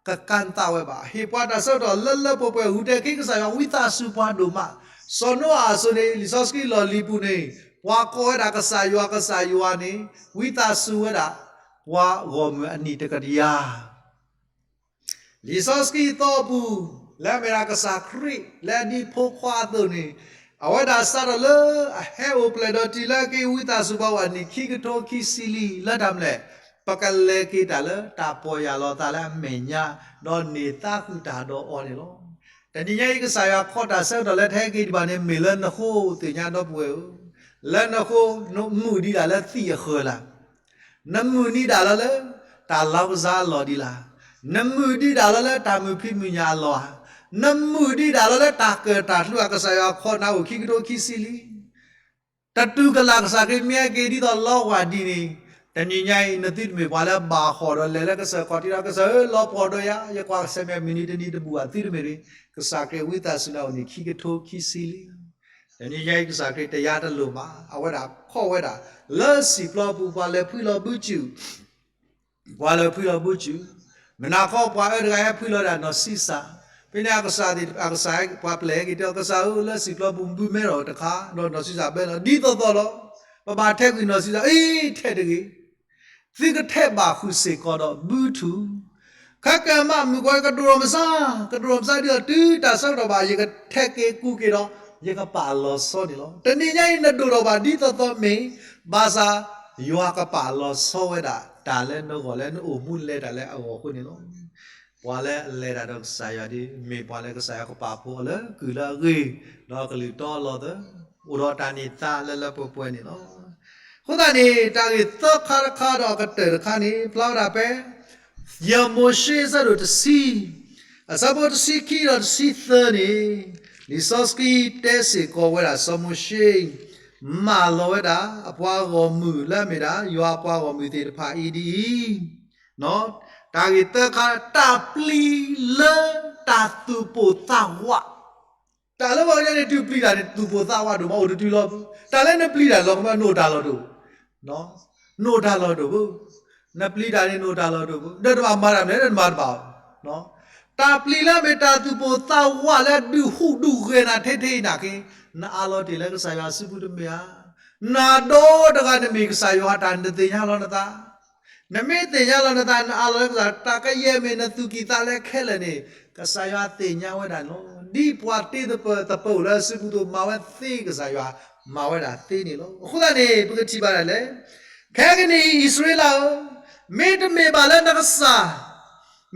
ကကၢ်သးဝဲဘၣ်. ဟ့ၣ်ပှၤတၢ်ဆၢကတီၢ်လၢလၢပှဲၤပှဲၤ ဂုာ်တဲာ်က့ၤကစၢ်ယွၤ ဝံသးစူၤပှၤဒိၣ်မး. စီၤနိအၤအစိၤန့ၣ် လံာ်စီဆှံလီၢ်လံၤပူၤန့ၣ် ပှၤကိးဝဲဒၣ်ကစၢ်ယွၤ ကစၢ်ယွၤန့ၣ် ဝံသးစူၤဝဲဒၣ် ပှၤဂီၢ်မုၢ်အနံၣ်တကယၤ လံာ်စီဆှံအသီအပူၤ လၢအမ့ၢ်ဒၣ်ကစၢ်ခရံာ် လၢအဒ်ဖိခွါအသိးန့ၣ် အဝဲဒၣ်စးထီၣ်လၢအဟဲအိၣ်ဖျဲၣ်ဒီးတုၤလၢအက့ၤဝံသးစူၤပှၤအိၣ်အနံၣ်ခံကထိခံဆံလံ လၢတၢ်မနုၤလဲၣ်, ပကလဲၤက့ၤတၢ်လၢတၢ်ပီၢ်ယၢ်လီၤသးလၢအမဲာ်ညါ ဒီးန့ၢ်သါဃုာ်တၢ်ဒီးအီၤန့ၣ်လီၤ. တနံၤညါအံၤ ကစၢ်ယွၤခီၣ်တၢ်ဆၢကတီၢ်လၢတဟဲက့ၤဒံးဘၣ်န့ၣ် မ့ၢ်လၢနဃိသ့ၣ်ညါဒီပုၢ်ဝဲၢ်ဧၢ, လၢနဃိ နမုာ်ဒံးဒၣ်လၢသံၣ်အဃၢၤလၢ် နမုာ်ဒံးဒၣ်လၢလၢ တၢ်လီၢ်ကစၢ်အလီၢ်ဒံးလၢ်, နမုာ်ဒံးဒၣ်လၢလၢတၢ်မုာ်ဖံးမုာ်ညၣ်အလီၢ်ဧါ, နမုာ်ဒံးဒၣ်လၢလၢတၢ်ကၢၣ်တၢ်ကျူအကစၢ်ယွၤခီၣ်နၤအိၣ်ခံကထိခံဆံလံ. တတူၢ်ကလာ်ကစၢ်ခရံာ်မ့ၢ်ဟဲက့ၤဒ်သိးလီဝါဒ်န့ၣ်, တနံၤညါအံၤ နသုတမ့ၢ်ပှၤလၢဘၣ်ဟီၣ်ဒီးလဲၤလၢကစၢၢ်ခီၣ်ထံးဒီး ကစၢ်ဧၢ လီၤပှီၢ်ဒီးယၤ, ယကွၢ်ကစၢ်မ့ၢ်မုၢ်နံၤတနံၤတဘူၣ်ဘၣ်သုတမ့ၢ်ရ့, ကစၢ်ခရံာ်ဝံသးစူၤနၤအိၣ်န့ၣ်ခံကထိခံဆံလံ. တနံၤညါအံၤ ကစၢ်ခရံာ်တယါတလိၣ်မး, အဝဲဒၣ်ခီၣ်ဝဲဒၣ် လၢစံာ်ပျီပူၤ ပှၤလဲၤဖှံလီၤဘုစူၣ်, ပှၤလဲၤဖှံလီၤဘုစူၣ်, မုၢ်နၤခီပှၤအၢတဂၤဟဲဖှံလီၤဒၣ်နီၢ်ဆံးစၢ်, ဖဲန့ၣ်အကစၢ်သ့ၣ် အကစၢ်ပှၤပျဲၢ်ဟဲက့ၤတဲအီၤ ကစၢ်ဧၢ လၢစံာ်ပျီပူၤဘုမ့ၢ်ထီၣ်တခါ, ဒီးနီၢ်ဆံးစၢ်ဘဲလီၤ ဒ်သိးသိးလီၤ, ပဘၣ်ထဲကွံာ်နီၢ်ဆံးစၢ်, အ့ ထဲတဂ့ၤ သုကထဲဘၣ်ဃုာ်စ့ၢ်ကီးဒီးဘုထူၣ်, ခဲကမၣ်မုၣ်ကီၤ ကဒိၣ်ထီၣ်မစါ, ကဒိၣ်ထီၣ်မစါဒ်သိးတုၤတၢ်ဆၢကတီၢ်ဘၣ် ယကထဲက့ၤကူက့ၤဒီး ယကပာ်လီၤဆီန့ၣ်လီၤ. တနံၤညါအံၤ နဒိၣ်ထီၣ်ဘၣ်ဒ်သိးသိးမ့ၢ်, ဘၣ်ဆၣ် ယွၤကပာ်လီၤဆီဝဲဒၣ် တၢ်လၢနဂီၢ်လၢနအိၣ်မူလဲၤတၢ်လၢအဂီၢ်အဃိန့ၣ်လီၤ. ပှၤလၢအလဲၤတၢ်ဒီးကစၢ်ယွၤဒ် မ့ၢ်ပှၤလၢကစၢ်ယွၤကပာ်ဖှိၣ်အီၤလၢကုၢ်လၢအဂ့ၤ, ဒီးကလုၢ်တီအလီၢ်သၢ, အိၣ်ဒီးတၢ်န့ၢ်သါလၢလၢပှဲၤပှဲၤန့ၣ်လီၤ. အဃိသတးန့ၣ် တၢ်ဂ့ၢ်သၢခါတခါဒီးအကတၢၢ်တခါန့ၣ် ဖျါဝဲဒၣ်ဖဲ ယဲၢ်မိၤၡ့အဆၢဒိၣ်တဆံ, အဆၢဖိတဆံခံဒီးတဆံသၢန့ၣ်, လံာ်စီဆှံတဲစ့ၢ်ကီးဝဲဒၣ်စီၤမိၤၡ့ မၢလီၤဝဲဒၣ် အပှၤဂီၢ်မုၢ်လၢအမ့ၢ်ဒၣ် ယွၤအပှၤဂီၢ်မုၢ်သ့ၣ်တဖၣ်အံၤဒ်အံၤ, တၢ်ဂ့ၢ်သၢခါ တၢ်ပျံၤလၢတၢ်သူၣ်ပိၢ်သးဝး တၢ်လၢပှၤကညီန့ၣ် တုၤပျံၤတၢ်န့ၣ် သူၣ်ပိၢ်သးဝးဒိၣ်မး အိၣ်တတုၤလီၤ. တၢ်လၢနပျံၤတၢ်လီၤကမၢ နအိၣ်တၢ်လီၢ်တအိၣ်, နအိၣ်တၢ်လီၢ်တအိၣ်ဘၣ်. နပျံၤတၢ်န့ၣ် နအိၣ်တၢ်လီၢ်တအိၣ်ဘၣ်. ဒီးနဘၣ်မၤတၢ်မနုၤ နမၤတဘၣ်အီၤ. တၢ်ပျံၤလၢအမ့ၢ်တၢ်သူၣ်ပိၢ်သးဝးလၢအဒုးဟူးဒုးဂဲၤနၤထဲထဲအံၤနာ်က့, နအးလီၤတ့ၢ်လၢကစၢ်ယွၤအစုပူၤတမ့ၢ်ဧါ. နၤဒီတဂၤန့ၣ်မ့ၢ်ကစၢ်ယွၤတၢ် နသ့ၣ်ညါလီၤနသး နမ့ၢ်သ့ၣ်ညါလီၤနသး နအးလီၤလၢကစၢ် တၢ်ကယဲၢ်မ့ၢ်နသူၣ်ကံၢ်သးလဲခဲလၢာ်န့ၣ် ကစၢ်ယွၤသ့ၣ်ညါဝဲဒၣ်န့ၣ်လီၤ. ဒ်ပှၤတ့သပၢၤသပၢၤအိၣ်လၢအစုပူၤသိး မၤဝဲသ့ ကစၢ်ယွၤမၤဝဲဒၣ်သ့န့ၣ်လီၤ. အဃိသတးန့ၣ် ပကထံၣ်ဘၣ်ဒၣ်လဲာ်, ခဲကနံၣ်အံၤ အံၣ်စရ့လးဧၢ, မ့တမ့ၢ်ဘၣ်လၢနကစၢ်,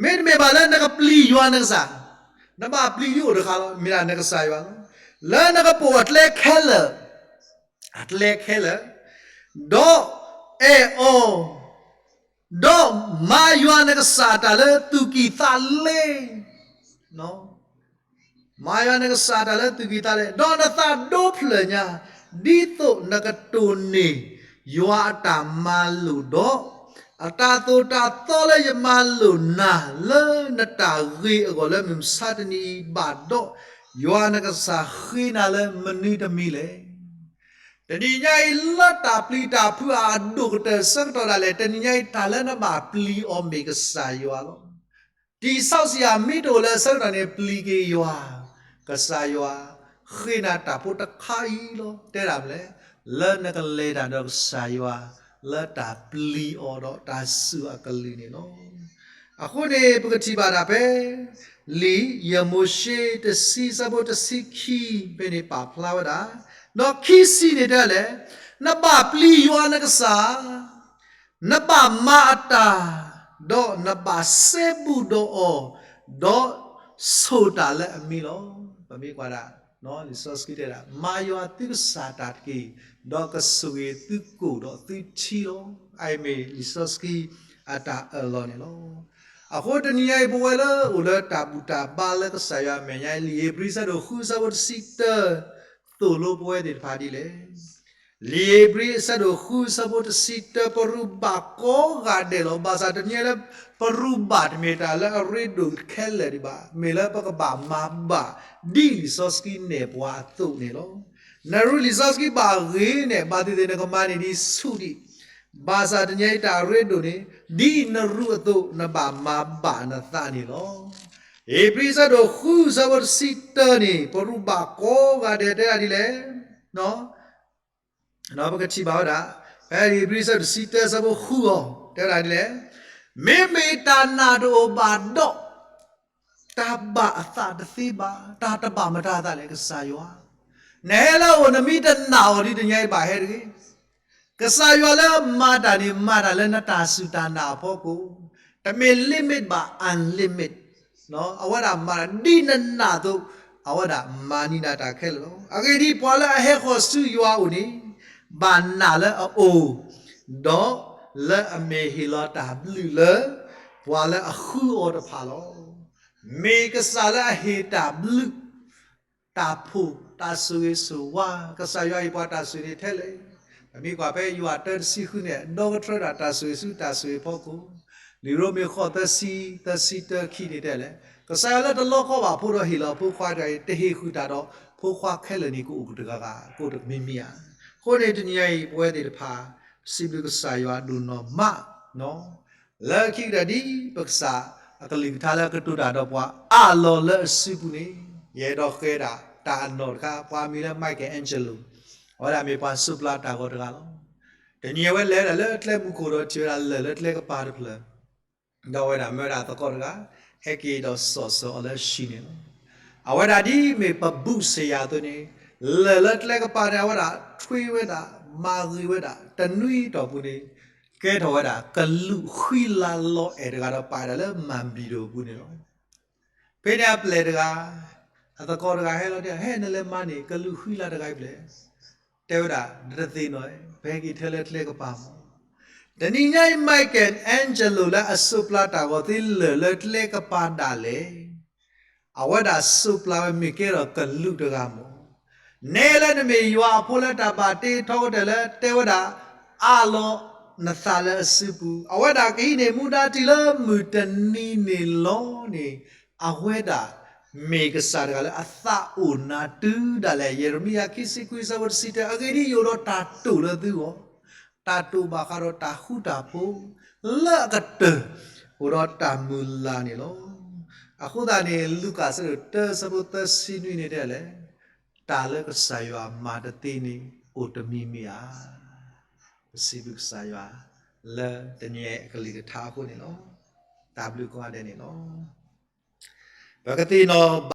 မ့တမ့ၢ်ဘၣ်လၢနကပျံၤယွၤနကစၢ်, နဘၣ်ပျံၤဒ်အိၣ်တခါလီၤ, မ့ၢ်ဒၣ်နကစၢ်ယွၤလီၤ. လၢနကပိာ်အကျဲခဲလၢာ် အကျဲခဲလၢာ်, ဒီးအဲၣ်အီၤ, ဒီးမၤယွၤနကစၢ်တၢ်လၢသူၣ်ကံၢ်သးလဲ, မၤယွၤနကစၢ်တၢ်လၢသူၣ်ကံၢ်သးလဲ, ဒီးနသးဒိဖျၢၣ်ညါ, ဒ်သိးနကတိၢ်န့ၢ်ယွၤအတၢ်မၤလိာ်ဒီး, အတၢ်သိၣ်တၢ်သီလၢယမၤလိာ်နၤလၢနတၢ်ဂ့ၤအဂီၢ်လၢမုၢ်မဆါတနံၤအံၤဘၣ်ဒီး, ယွၤနကစၢ်ဃ့နၤလၢမနုၤတမံၤလဲၣ်. တနံၤညါအံၤလၢတၢ်ပျံၤတၢ်ဖုးအဒိၣ်ကတၢၢ်ဆၢကတီၢ်ဒၣ်လဲာ် တနံၤညါအံၤတၢ်လၢနဘၣ်ပျံၤအီၤမ့ၢ်ကစၢ်ယွၤလီၤ. တံၢ်စီဆှံယၤမ့ၢ်တအိၣ်လၢအဆၢကတီၢ်န့ၣ် ပျံၤက့ၤယွၤ, ကစၢ်ယွၤဃ့နၤတၢ်ဖိတခါအံၤလီၤ. တဲဒၣ်မလဲၣ်, လၢနကလဲၤတၢ်ဒီးကစၢ်ယွၤ လၢတၢ်ပျံၤအီၤဒီးတၢ်စူၢ်အကလုၢ်န့ၣ်လီၤ. အဃိန့ၣ် ပကထံၣ်ဘၣ်ဒၣ်ဖဲ လံာ်ယမိၤၡ့တဆံ ဆၢဖိတဆံခံ ဖဲန့ၣ်ပာ်ဖျါဝဲဒၣ်, ဒီးခံဆံန့ၣ်တဲလဲၣ်, နဘၣ်ပျံၤယွၤနကစၢ် နဘၣ်မၤအတၢ်, ဒီးနဘၣ်စဲဘူးဒီးအီၤ, ဒီးဆိၣ်တၢ်လၢအမံၤလီၤ. ပမ့ၢ်ကွၢ်ဒၣ် လံာ်စီဆှံတဲဒၣ် မၤယွၤသုကစၢ်တၢ်တက့ၢ်, ဒီးကဆိၣ်ဂ့ၤသုကိၣ်ဒီးသုထံလီၤ. အအံၤမ့ၢ်လံာ်စီဆှံအတၢ်အၢၣ်လီၤန့ၣ်လီၤ. အဃိတနံၤညါအံၤ ပဝဲလၢအိၣ်လၢတၢ်ဘူၣ်တၢ်ဘါလၢကစၢ်ယွၤအမဲာ်ညါအံၤ လံာ်ဧ့ၤဘြံၤ ဆၢဒိၣ်ဃု ဆၢဖိတဆံတၢ သိၣ်လိပဝဲသ့ၣ်တဖၣ်ဒ်လဲၣ်. လံာ်ဧ့ၤဘြံၤ ဆၢဒိၣ်ဃု ဆၢဖိတဆံတၢ ပရူးဘၣ်ကိးဂၤဒဲးလီၤ. ဘၣ်ဆၣ်တနံၤညါလၢ ပရူးဘၣ်တမ့ၢ်တၢ်လၢအရ့ဒိၣ်ခဲလၢာ်ဒံးဘၣ်, မ့ၢ်လၢပကဘၣ်မၤဘၣ် ဒ်လံာ်စီဆှံနဲၣ်ပှၤအသိးန့ၣ်လီၤ. နရူးလံာ်စီဆှံဘၣ်ဂ့ၤန့ၣ် ဘၣ်သ့ၣ်သ့ၣ်နကမၤန့ၢ်ဒံးဆူၣ်ဒံး, ဘၣ်ဆၣ်တနံၤညါအံၤတၢ်အရ့ဒိၣ်န့ၣ် ဒ်နရူးအသိး နဘၣ်မၤဘၣ်နသးန့ၣ်လီၤ. ဧ့ၤဘြံၤ ဆၢဒိၣ်ဃု ဆၢဖိတဆံတၢန့ၣ် ပရူးဘၣ်ကိးဂၤဒဲးတဲဒၣ်ဒ်လဲၣ်. ပကထံၣ်ဘၣ်ဝဲဒၣ် ဖဲဧ့ၤဘြံၤ ဆၢဒိၣ်တဆံတၢ ဆၢဖိဃုအီၤ တဲဝဲဒၣ်ဒ်လဲၣ်, မ့မ့ၢ်တၢ်နာ်တအိၣ်ဘၣ်ဒီး တၢ်ဘၣ်အသးတသ့ဘၣ်, တၢ်တဘၣ်မတၤအသးလဲၣ် ကစၢ်ယွၤ, နဟဲလၢအအိၣ် နမ့ၢ်တနာ်အီၤဒ်တနံၤညါအံၤဘၣ်ဟဲတဂ့ၤ. ကစၢ်ယွၤလၢမၤတၢ်န့ၣ် မၤတၢ်လၢနတၢ်စူၢ်တၢ်နာ်အဖီခိၣ်, တမ့ၢ် limit ဘၣ် unlimit, အဝဲဒၣ်မၤတၢ်ဒ်နနာ်အသိး, အဝဲဒၣ်မၤန့ၢ်ဒၣ်တၢ်ခဲလၢာ်လီၤ. အဂ့ၢ်ဒ်အံၤ, ပှၤလၢအဟဲဃီၤဆူယွၤအအိၣ်န့ၣ် ဘၣ်နာ်လၢအအိၣ်, ဒီးလၢအမ့ၢ်ဟ့ၣ်လီၤတၢ်ဘျုးလၢ ပှၤလၢအဃုအီၤတဖၣ်လီၤ. မ့ၢ်ကစၢ်လၢအဟ့ၣ်တၢ်ဘျုး တၢ်ဖှိၣ်, တၢ်ဆိၣ်ဂ့ၤဆိၣ်ဝါ, ကစၢ်ယွၤဟ့ၣ်ပှၤတၢ်ဆိၣ်ဂ့ၤန့ၣ်ထဲလဲၣ်. ပမ့ၢ်ကွၢ်ဖဲယွၤတၢတဆံဃုန့ၣ် ဒီကထြၢတၢ်တၢ်ဆိၣ်ဂ့ၤဆူတၢ်ဆိၣ်ဂ့ၤဖီခိၣ်, လံာ်ရိမ့ၤဃိး သၢဆံ, သၢဆံတၢခံန့ၣ်တဲလဲၣ်, ကစၢ်ယွၤလၢတလီကီဘၣ်ဖိဒီးဟ့ၣ်လီၤဖိခွါတဂၤအံၤ တဟ့ၣ်ဃုာ်တၢ်ဒီးဖိခွါခဲလၢာ်န့ၣ် ကအိၣ်ကတဂၤဂၤ, ကအိၣ်တမံၤမံၤဧါ. အဃိန့ၣ်တနံၤညါအံၤ ပဝဲသ့ၣ်တဖၣ် စံးဘျုးကစၢ်ယွၤဒိၣ်နီၢ်မး လၢခံကတၢၢ်ဒ်ပကစၢ် အကလုၢ်ကထါလၢအကတိၤတၢ်ဒီးပှၤအးလီၤလၢအစုပူၤန့ၣ်, ယအဲၣ်ဒိးဃဲဒၣ်တၢ်အနီၢ်တခါ, ပှၤမံၤလၢ Michelangelo, အဝဲဒၣ်မ့ၢ်ပှၤစူးပျၢ်တၢ်ဂီၤတဂၤလီၤ. တနံၤအဝဲလဲၤဝဲဒၣ်လၢကျဲမုၢ်ခိၣ်ဒီးထံၣ်ဝဲဒၣ်လၢၢ်လၢကျဲကပၤတဖျၢၣ်, ဒီးအဝဲဒၣ်မၢဝဲဒၣ်သကိးတဂၤ, ဟဲက့ၤဒီးစီၣ်ဆှၢအီၤလၢဟံၣ်န့ၣ်လီၤ. အဝဲဒၣ်ဒ်မ့ၢ်ပဘူၣ်စ့ၢ်ယၤအသိးန့ၣ်, လၢၢ်လၢကျဲကပၤန့ၣ် အဝဲဒၣ်ထွ့ဝဲဒၣ်, မၤဂ့ၤဝဲဒၣ်, တနွံအတီၢ်ပူၤန့ၣ် ကဲထီၣ်ဝဲဒၣ်ကလူးဃံလၤလီၤအဲၣ်တဂၤဒီး ပာ်ဝဲဒၣ်လၢမၤဘံၣ်ဒိၣ်အပူၤန့ၣ်လီၤ. ဖဲန့ၣ်အပျဲၢ်တဂၤ, အသကိးတဂၤဟဲလီၤတဲ, ဟဲနလဲၤမၤန့ၢ်ကလူးဃံလၤတဂၤအံၤဖျဲၣ်, တဲဝဲဒၣ်, တသ့ၣ်နီၣ်, ပဟဲက့ၤထဲလၢကျဲကပၤမး. တနံၤညါအံၤ Michelangelo လၢအစူးပျၢ်တၢ်ဂီၤသ့လၢၢ်လၢကျဲကပၤဒၣ်လဲာ် အဝဲဒၣ်စူးပျၢ်ဝဲမ့ၢ်ကဲထီၣ်ကလူးတဂၤမး. နဲလၢနမ့ၢ်ယွၤအဖိလၢတၢ်ဘၣ်တ့ထီကတၢၢ်လၢတဲဝဲဒၣ် အးလီၤနသးလၢအစုပူၤ, အဝဲဒၣ်ကဟံးန့ၢ်မူဒါတံၢ်လၢမုၢ်တနံၤန့ၣ်လီၤန့ၣ်, အဝဲဒၣ်မ့ၢ်ကစၢ်တဂၤလၢအသးအိၣ်နၤတုၤဒၣ်လဲာ်. ယံးရမံယၤခံဆံခွံ ဆၢဖိတဆံတၢ, အဂ့ၢ်ဒ်အံၤ, ယအိၣ်ဒီးတၢ်တိာ်လၢသုဂီၢ်, တၢ်တိာ်ဘၣ်ဃးဒီးတၢ်ဃူတၢ်ဖိးလၢအကတၢၢ် အိၣ်ဒီးတၢ်မုၢ်လၢ်န့ၣ်လီၤ. အဃိသတးန့ၣ် လူၤကၣ် ဆၢဒိၣ်တၢ ဆၢဖိသၢဆံနွံန့ၣ်တဲလဲၣ်, တၢ်လၢကစၢ်ယွၤမၤတသ့န့ၣ် အိၣ်တမံၤမံၤဧါ. ပစံးဘျုးကစၢ်ယွၤ လၢတနံၤအံၤအကလုၢ်ကထါအဃိန့ၣ်လီၤ. တၢ်ဘျုးကိးဂၤဒဲးန့ၣ်လီၤ. ပကသ့ၣ်နီၣ်